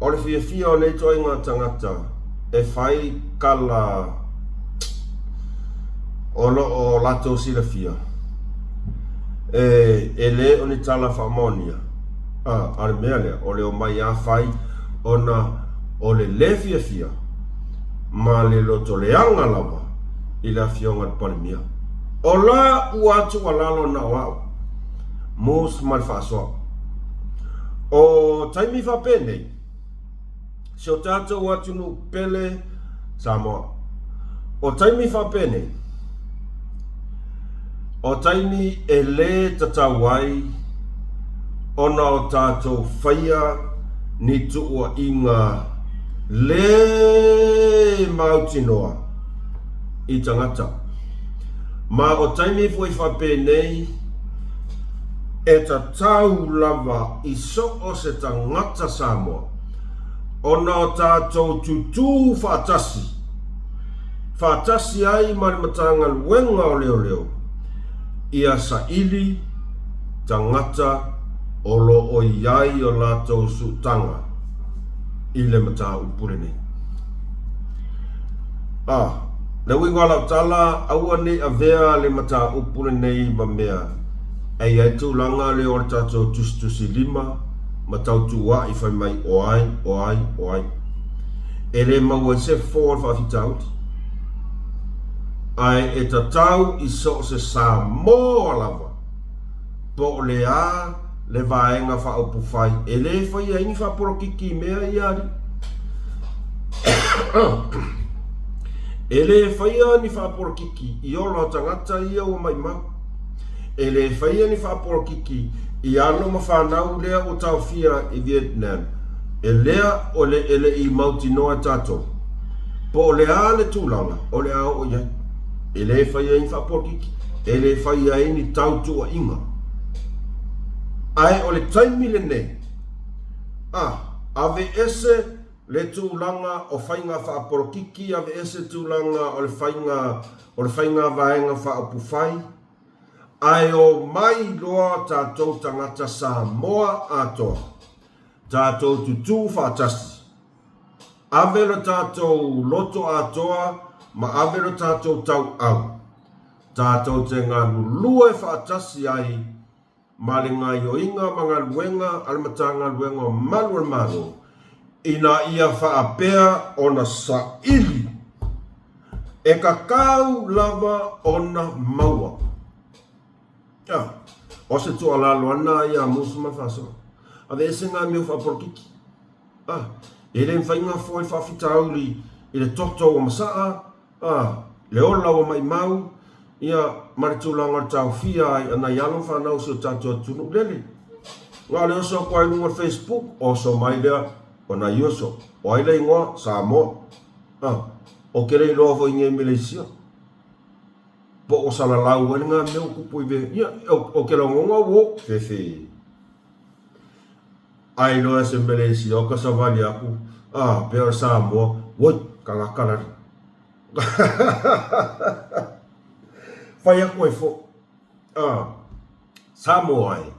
o le fiafia o nei ituaiga tagata e fai tala o lo o latou silafia e, e le o ni tala faamaonia. A, a le mea lea, o le omai a fai ona o le lē fiafia ma le loto leaga lava i le Afioga i le Palemia. O la ua tuualalo na o au, Moose ma le faasoa. O taimi faapenei, Si o tatou atunuu pele Samoa. O taimi faapenei, o taimi e lē tatau ai ona o tatou faia ni tuuaiga lē mautinoa i tagata. Ma o taimi foi faapenei e tatau lava i so o se tagata Samoa ona o tatou tutū faatasi. faatasi ai ma le Matagaluega o Leoleo ia saili tagata o lo o i ai o latou sootaga i le mataupu lenei. A, le uiga o lau tala, aua ne i avea le mataupu lenei ma mea e i ai tulaga lea o le tatou tusitusilima ma tautuua'i fai mai o ai, o ai, o ai. E le maua ai se fofo o le faafitauli. Ae e tatau i so o se Samoa lava, po o le a le Vaega Faaupufai e le faia ai ni faapolokiki i mea ia alii. E le faia ni faapolokiki i ola o tagata ia ua maimau. E le faia ni faapolokiki i alo ma fanau lea ua taofia i Vietnam, e lea o le e le i mautinoa e tatou po o le a le tulaga o le a oo i ai. E le faia ai ni faapolokiki, e le faia ai ni tautuuaiga. Ae o le taimi lenei, a, aveese le tulaga o faiga faapolokiki, aveese tulaga o le faiga o le faiga vaega faaupufai, ae omai loa tatou tagata Samoa atoa, tatou tutū faatasi, ave lo tatou loto atoa ma ave lo tatou tauau, tatou te galulue faatasi ai ma le gaioiga ma galuega a le Matagaluega o Malu o le Malo ina ia faapea ona saili e kakau lava ona maua. A, o se tuualalo ana ia Musu ma Faasoa. Aveese ngā mea faapolokiki. A, e le mafai ngā foe faafitauli i le toto ua masaa, A, le ola ua maimau, ia, ma le tulaga o le taofia ai a nai alo ma fanau o si o tatou atunuu lele. Na o le oso atu lava i luga o le Facebook, oso mai lea o nai oso. O ai le igoa? Samoa. A, ou te le iloa foi nei Meleisia. Po o salalau ai lena mea ua tupu i ve. Ia, ou te lagona ua fefe. Ai loa se Meleisia o ka savali aku, a, pea o le Samoa, woi, tagata lali. Fai atu ai foi, a, Samoa e,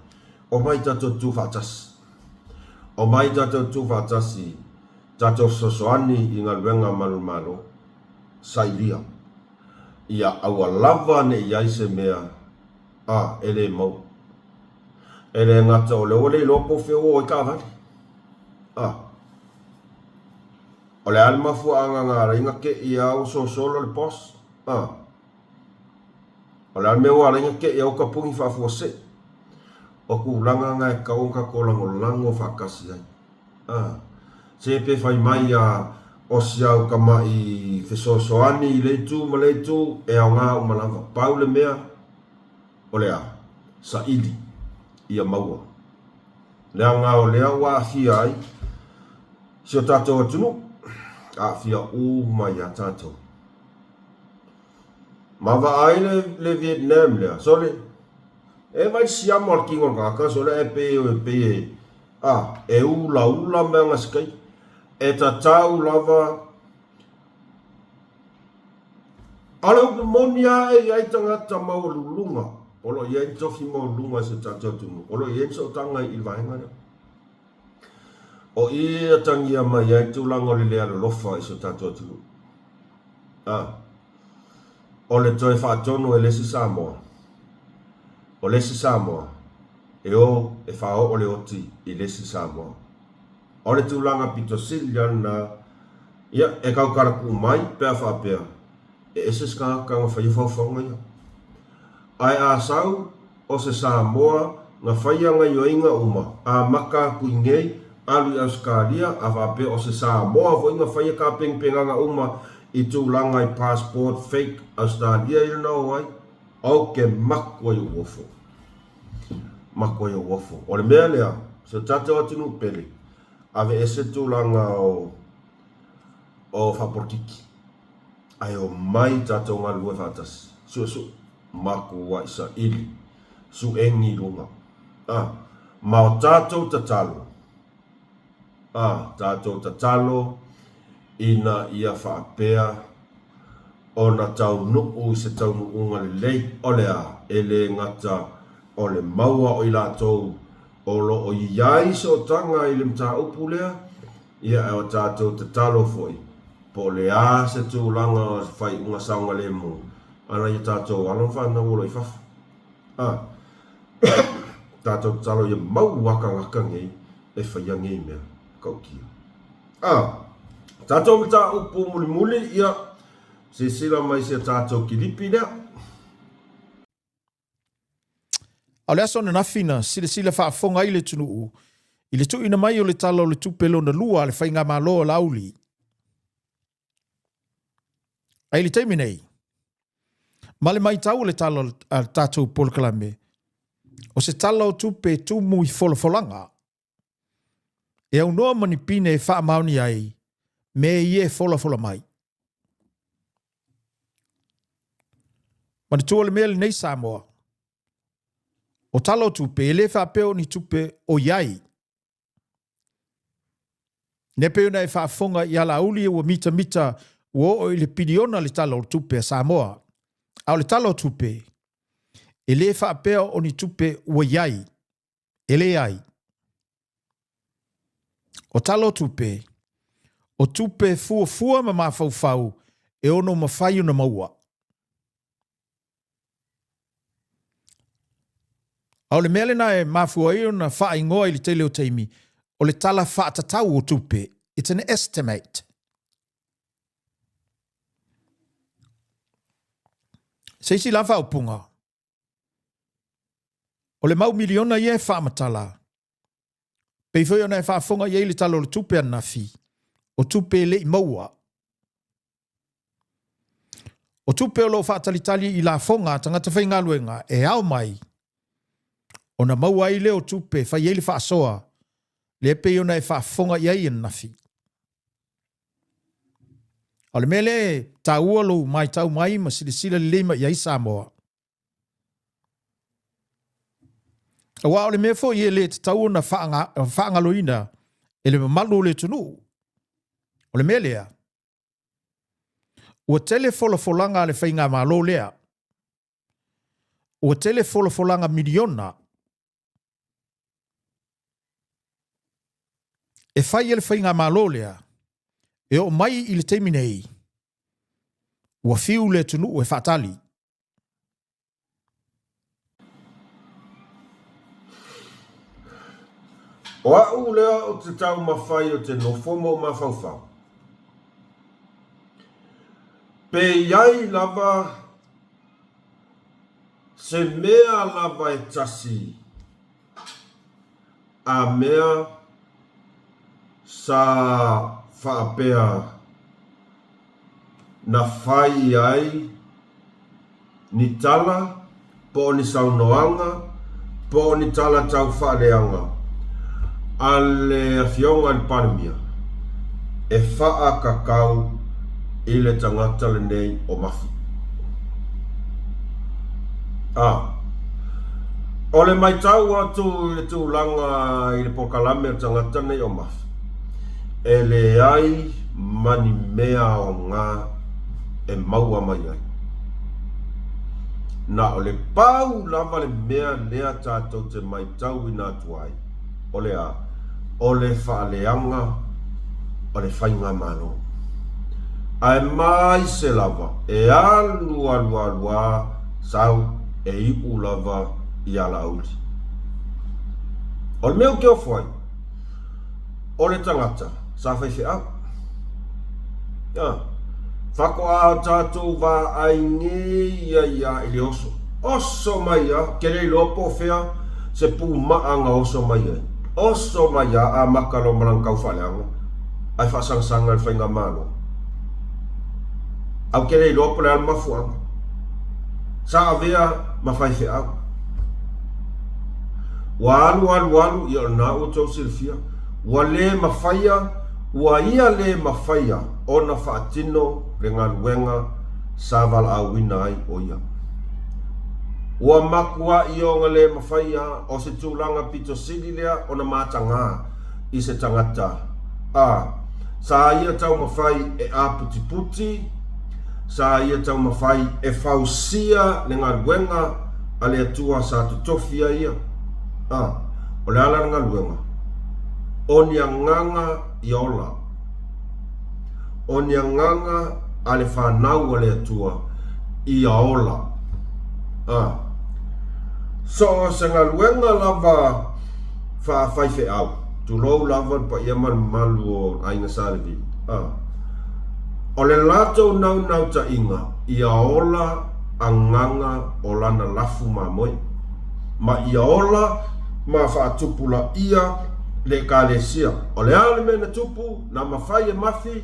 omai tatou tu faatasi. Omai tatou tu faatasi, tatou fesoasoani i galuega a Malu o le Malo, sailia, ia aua lava ne i ai se mea, a, e le maua. E le gata o lea ua le iloa po o fea ua o ai taavale. A, o le a le mafuaaga na ala ai na tei a ua sosolo le boss? A, o le a le mea ua ala ai na tei a ua tapuni faafuasei? O tulaga na e tatau ona tatou lagolago faatasi ai. A, se pe fai mai a o si au tama'i fesoasoani i le itu ma le itu, e aoga uma lava. Pau le mea, O le a? Saili ia maua. Leaga o lea ua aafia ai si o tatou atunuu, aafia uma ia tatou. Ma vaai le, le Vietnam lea, sole, e vai siama o le kino o le tagata, sole, e pei e pei e, a, e ulaula mea na sikai. E tatau lava A o le upu moni lava e i ai tagata maualuluga o lo o i ai ni tofi maualuluga i si o tatou atunuu, o lo o i ai ni sootaga i le vaega lea. O i e atagia mai ai tulaga o le le alolofa i si o tatou atunuu. A, o le toe faatonu e le isi Samoa, o le isi Samoa e o e faaoo le oti i le isi Samoa. O le tulaga pito sili lava lena, ia, e tautala tuu mai pe a faapea e ese se tagata na faia faufauga ia. Ae a sau o se Samoa na faia gaioiga uma, amata atu i nei, alu i Ausetalia, a faapea o se Samoa foi na faia tapenapenaga uma i tulaga i passport fake Ausetalia ia na o ai, ou te matua i ou ofo. Matua i ou ofo. O le mea lea, si o tatou atunuu pele, aveese tulaga o o faapolokiki, ae omai tatou galulue faatasi, suesue, matuai saili, suegi i luga, a, ma o tatou tatalo, a, tatou tatalo ina ia faapea. ona taunuu i se taunuuga lelei, o le a? E le gata o le maua o i latou o lo o i ai sootaga i le mataupu lea, ia ae o tatou tatalo foi po o le a se tulaga o se faaiuga saogalemu a nai o tatou alo ma fanau o lo o i fafo. A tatou tatalo ia maua tagata nei e faia nei mea matautia. A tatou mataupu mulimuli, ia silasila mai i si a tatou kilipi lea. A o le aso ananafi na silasila faafofoga ai le atunuu i le tuuina mai o le Tala o le Tupe Lona Lua a le Faigamalo a Laauli. A i le taimi nei, ma le maitau o le tala a le tatou polokalame, o se Tala o Tupe tumu i folafolaga e aunoa ma ni pine e faamaoni ai mea ia e folafola mai. Manatua le mea lenei Samoa, o Tala o Tupe e le faapea o ni tupe o i ai. Ne pei ona e faafofoga i alauli ua mitamita ua oo i le piliona le Tala o Tupe a Samoa. A o le Tala o Tupe, e le faapea o ni tupe ua i ai. E leai. O Tala o Tupe, o tupe fuafua ma mafaufau e ono mafai ona maua. A o le mea lena e mafua ai ona faaigoa i le tele o taimi, o le tala faatatau o tupe, it's an estimate. Se isi la faaupuga, o le mau miliona ia e faamatala, pei foi ona e faafofoga i ai le Tala o le Tupe ananafi, o tupe e le i maua. O tupe o lo o faatalitali i lafoga a tagata faigaluega e ao mai ona maua ai lea o tupe e fai ai le faasoa lea pei ona e faafofoga i ai ananafi. A o le mea lea e taua lou maitau mai ma silasila lelei mai i ai Samoa, aua o le mea foi e le tatau ona faagaloina e le mamalu o le atunuu, o le mea lea, ua tele folafolaga a le faigamalo lea, ua tele folafolaga miliona e fai e le faigamalo lea, e oo mai i le taimi nei, ua fiu le atunuu e faatali. O a'u lea ou te taumafai ou te nofo ma ou mafaufau, pe i ai lava se mea lava e tasi a mea sa faapea na fai ai ni tala po o ni saunoaga po o ni tala tau faaleaga a le Afioga i le Palemia e faakakau i le tagata lenei o Mafi. A. O le maitau atu i le tulaga i le polokalame a le tagata lenei o Mafi, e leai ma ni mea aoga e maua mai ai. Na o le pau lava le mea lea tatou te maitauina atu ai, o le a? O le faaleaga o le faigamalo. Ae maise lava e alu alu alu a sau e iu lava i Alauli. O le mea ou te ofo ai, o le tagata sa faifeau. A, faatoa tatou vaai nei ai a i le oso. Oso mai a, ke le iloa po o fea se pumaa na oso mai ai. Oso mai a, amata loa ma lana tau faaleaga, ae faasagasaga i le faigamalo. Ae ou te le iloa po o le a le mafuaaga. Sa avea ma faifeau. Ua alu alu alu, ia o lena ua outou silafia, ua le mafaia, ua ia le mafaia ona faatino le galuega sa valaauina ai o ia. Ua matuai ona le mafaia o se tulaga pito sili lea ona mataga i se tagata, a sa ia taumafai e aputiputi. Sa ia taumafai e fausia le galuega a le Atua sa totofi ai ia. A, o le a la le galuega? O ni agaga ia ola. O ni agaga a le fanau a le Atua ia ola. A, so o se galuega lava faafaifeau, tulou lava le paia ma le mamalu o Aiga Sa Levi. A, o le latou naunautaiga ia ola agaga o lana lafu mamoe, ma ia ola ma faatupulaia le Ekalesia. O le a le mea na tupu, na mafai e Mafi,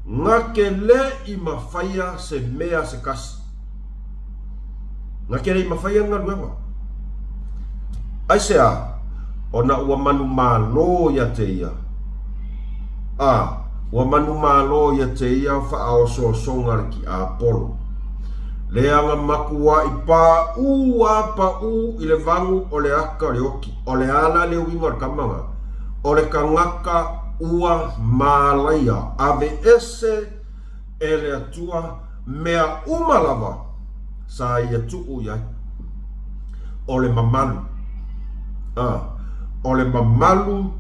na ke le i mafaia se mea se kasi. Na ke le i mafaia le galuega. Aisea? Ona ua manumalo ia te ia. A, ua manumalo ia te ia faaosoosoga a le tiapolo. Leaga makuaʻi paʻu a paʻu i le vagu o le aka o le oki. O le a la le uiga o le kama na? O le kagaka ua malaia, aveese e le Atua mea uma lava sa ia tuu i ai. O le mamalu. A, o le mamalu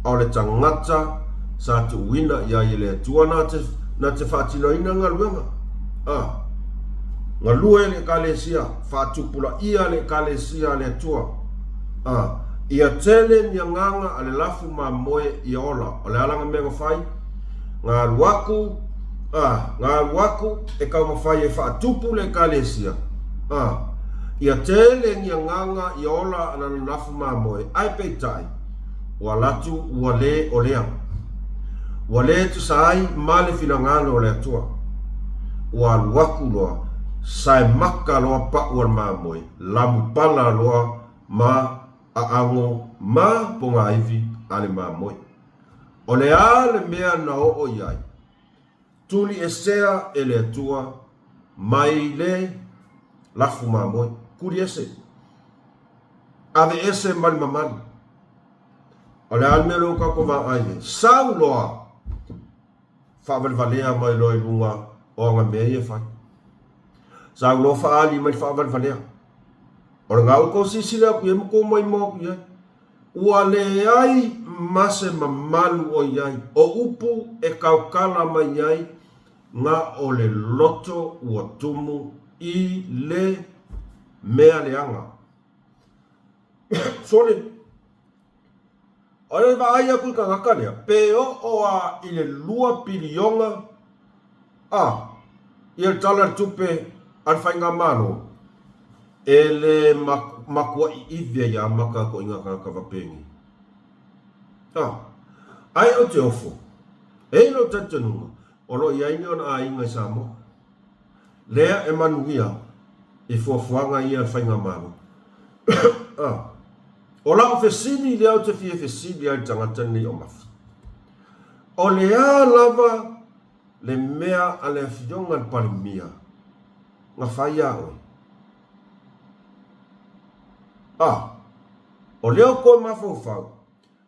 o le tagata sa tuuina i ai e le Atua na te, na te faatinoina le galuega. A, galue le Ekalesia, faatupulaia le Ekalesia a le Atua. A, ia tele ni agaga a le lafu mamoe ia ola. O le a la nga mea na fai? Nga alu aku, a, nga alu aku e taumafai e faatupu le Ekalesia, a, ia tele ni agaga ia ola a lana lafu mamoe, ae peitai, ua latu ua le o lea. Ua le tusa ai ma le finagalo o le Atua. Ua alu aku loa, sae maka loa paʻu a le mamoe, lamupala loa ma aʻago ma pogaiwi a le mamoe. O le a le mea na oo i ai? Tuli esea e le Atua mai le lafu mamoe. Tuli ese. Ave ese ma le mamalu. O le a le mea lea ua tatou vaai ai? Sau loa faavalevalea mai loa i luga o ana mea ia e fai. Sau loa faaali mai le faavalevalea. O lena ua tou silasila atu i ai ma tou maimoa atu i ai. Ua leai ma se mamalu o i ai, o upu e tautala mai ai na o le loto ua tumu i le mea leaga. Sole, o le vaai aku i tagata lea, pe oo a i le 2 piliona a ia le Tala o le Tupe a le Faigamalo, e le makuaʻi ivi ai a maka koʻiga tagata vapenei. A, ae o te ofo, e i lou talitonuga, o lo o i ai ni ona aiga i Samoa. Lea e manuia i fuafuaga ia a le Faigamalo. A, o lau fesili lea ou te fia fesili ai i le tagata lenei o Mafi. O le a lava le mea a le Afioga i le Palemia na fai iā oe? A, o lea ou toe mafaufau,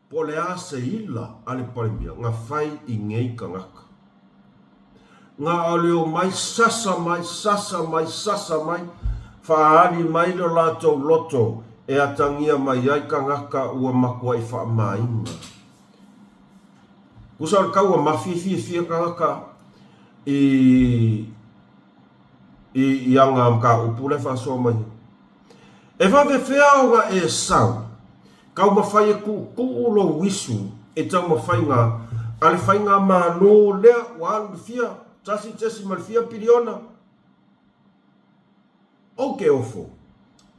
po o le a se ila a le Palemia na fai i nei tagata. Na o le omai sasa mai, sasa mai, sasa mai, faaali mai lo latou loto e atagia mai ai tagata ua matuai faamaina. Tusa o le tau ua mafiafiafia tagata i i ana mataupu la e faasoa mai ai. E vavefea ona e sau, taumafai e tuutuu lou isu i taumafaiga a le faigamalo lea ua alu i le fia tasi tesi ma le fia piliona. Ou te ofo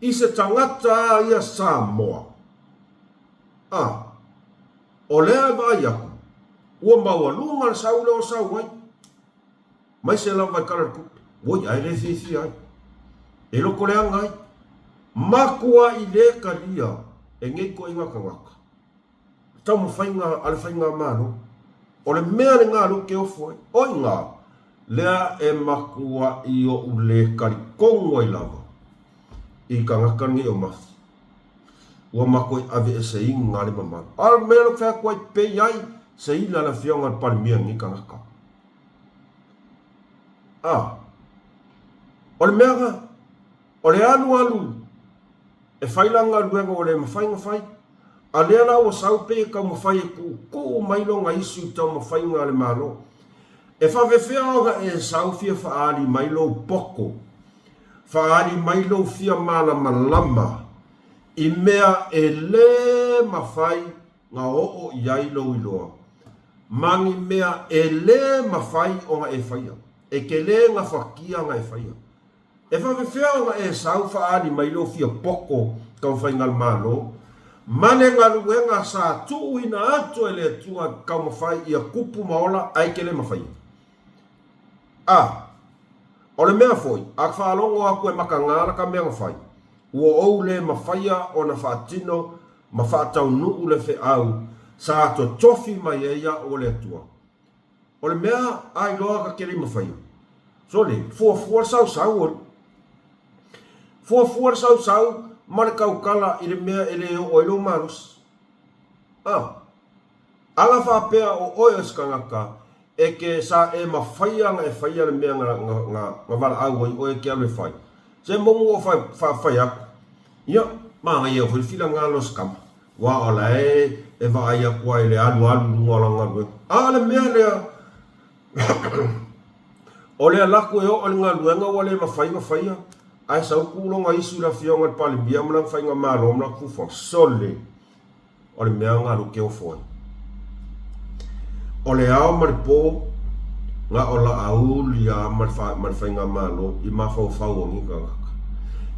i se tagata a ia Samoa. A, o lea e vaai aku, ua maualuga le sau lea o sau ai. Mai se lava i Tala o le Tupe. Oi, ae le fiafia ai. E loko leaga ai. Makuaʻi le talia e nei ituaiga tagata taumafaiga a le faigamalo. O le mea lena lea ou te ofo ai. Oi na, lea e makuaʻi oʻu le talitonu ai lava i tagata nei o Mafi. Ua makuaʻi aveeseina le mamalu. A o le mea lea ou te fai atu ai, pei ai se ila a le Afioga i le Palemia i lenei tagata. A, o le mea na, o le alualu e fai lana galuega ua le mafai ona fai, a lea la ua sau pei e taumafai e tuutuu mai lona isu i taumafaiga a le Malo. E faafefea ona e sau fia faaali mai lou poto, faaali mai lou fia malamalama i mea e le mafai na oo i ai lou iloa, ma ni mea e le mafai ona e faia, e te le gafatia ona e faia. E faafefea ona e sau faaali mai lou fia poto taumafaiga a le Malo ma le galuega sa tuuina atu e le Atua e taumafai ia tupu ma ola ae te le mafaia? A O le mea foi, a faalogo atu e makaga la ka mea na fai, ua ou le mafaia ona faatino ma faataunuu le feau sa totofi mai ai a'u o le Atua. O le mea a iloa ka keli mafaia. Sole, fuafua le sausau o Fuafua le sausau ma le tautala i le mea e le oo ai lou malosi. A. Ala faapea o oe o se tagata e ke sa e mafaia na e faia le mea na, na, na, na valaau ai oe e ke alu e fai. Se momu o fai, fa, fai aku. Ia, manaia foi le finagalo o se kama. Ua o la e, e vaai aku ai le alu alu i luga o lana galuega. A o le mea lea, o le alu atu e oo i le galuega ua le mafai ona faia, ae sau tu lona isu i le afioga i le Palemia ma lana faigamalo ma lana fuafuaga. Sole! O le mea na alu ke ofo ai. O le ao ma le po, na o laauli a ma le, ma le faigamalo i mafaufau o ni tagata.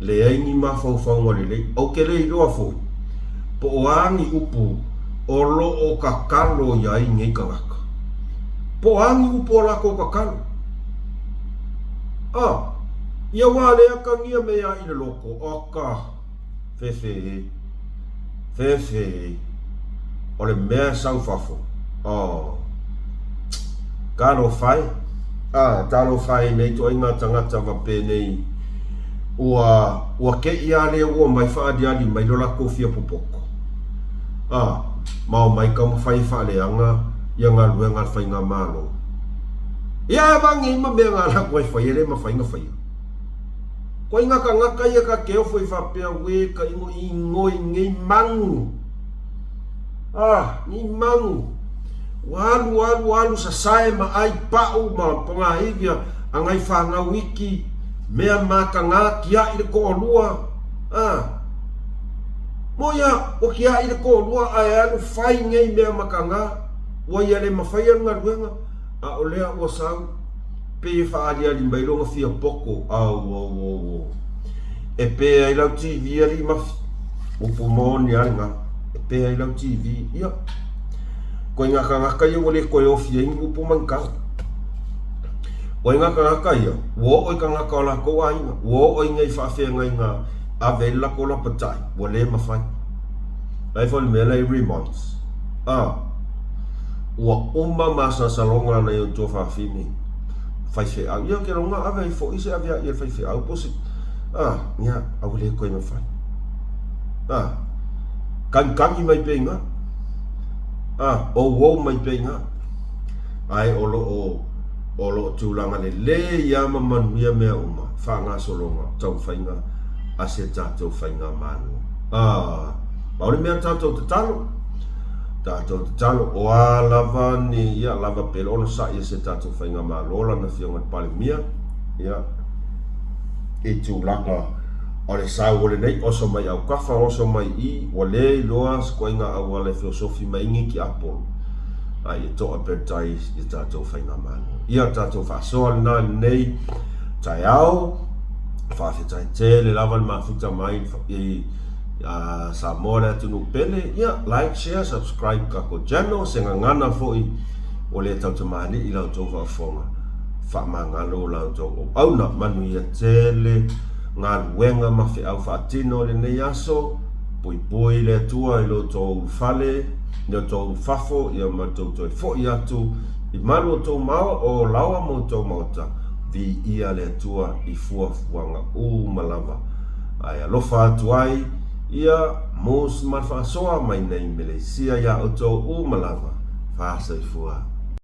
Leai ni mafaufauga lelei. Ou te le iloa foi po o a ni upu o lo o tatalo i ai nei tagata. Po o a ni upu o latou tatalo. A, ia wā le akangia me ia i le loko, aka, fefe e. Fefe, o le mea e sau fafo. Oh. Talofa e. Ah, talofa e nei ituaiga tagata vapenei ua, ua keʻi a le ua mai faaliali mai lo latou fia popoto. Ah, ma omai taumafai e faaleaga ia galuega a le faigamalo. Ia e vagi ma mea na latou e fai e le mafai na faia. Koe nga kangaka ia ka ke ofo i faapea we ka ingo i ingoi ngei mangu. Ah, ngei mangu. Ua alu alu alu sasae ma ai pa'u ma pogāivi a ngai whanau iki, mea makagā kiaʻi le toʻalua. Ah, mo ia, ua kiaʻi le toʻalua ae alu fai ngei mea makagā, ua ia le mawhaia le galuega, a o lea ua sau. Pei e faaaliali mai lona fia poto, auauauau. E pē ai lau TV alii mafi. Upu moni a lena. E pē ai lau TV. Ia. Koe ngā kangaka ia ua le koe ofi ai ni upu ma ni tala. Koe ngā kangaka ia, ua oo i kangaka o lakou aiga, ua oo i nei faafeagaiga ave ai le lakou lapatai, ua le mafai. Ai foi le mea la i remonts. Ah. Ua uma masalosaloga a nai ou tuafafine faifeau. Ia, ke loga ave ai foi se aveaʻi a le faifeau po se... Ah, ia, a ua le koe mafai. Ah, kagikagi mai pea iga. Ah, ouou mai pea iga. Ae o lo o, o lo o tulaga lelei lava ma manuia mea uma, faagasologa, taumafaiga a se tatou faigamalo. Ah, pau le mea tatou tatalo, Tatou tatalo, o a lava ni, ia, lava pea le onosai e se tatou faigamalo lana Afioga i le Palemia, ia, i tulaga o le sau o lenei oso mai autafa, oso mai i, ua le iloa se koaiga auala e feosofi mai ai nei tiapolo, a ia toa pea le tai i tatou faigamalo. Ia, tatou faasoa lena i lenei taeao, faafetai tele lava le mafuta mai i Samoa le atunuu pele, ia like, share, subscribe tatou channel, se gagana foi ua le tautamalii la outou faafofoga, faamagalo la outou auauna, manuia tele galuega ma feau faatino i lenei aso, puipui le Atua i lo outou ulufale, i lo outou ulufafo, ia ma le tou toe foi atu i malu o outou mao, o laoa ma outou maota, viia le Atua i fuafuaga uma lava. Ae alofa atu ai ia Mos ma le faasoa mai nei Meleisia iā outou uma lava. Faasoifua.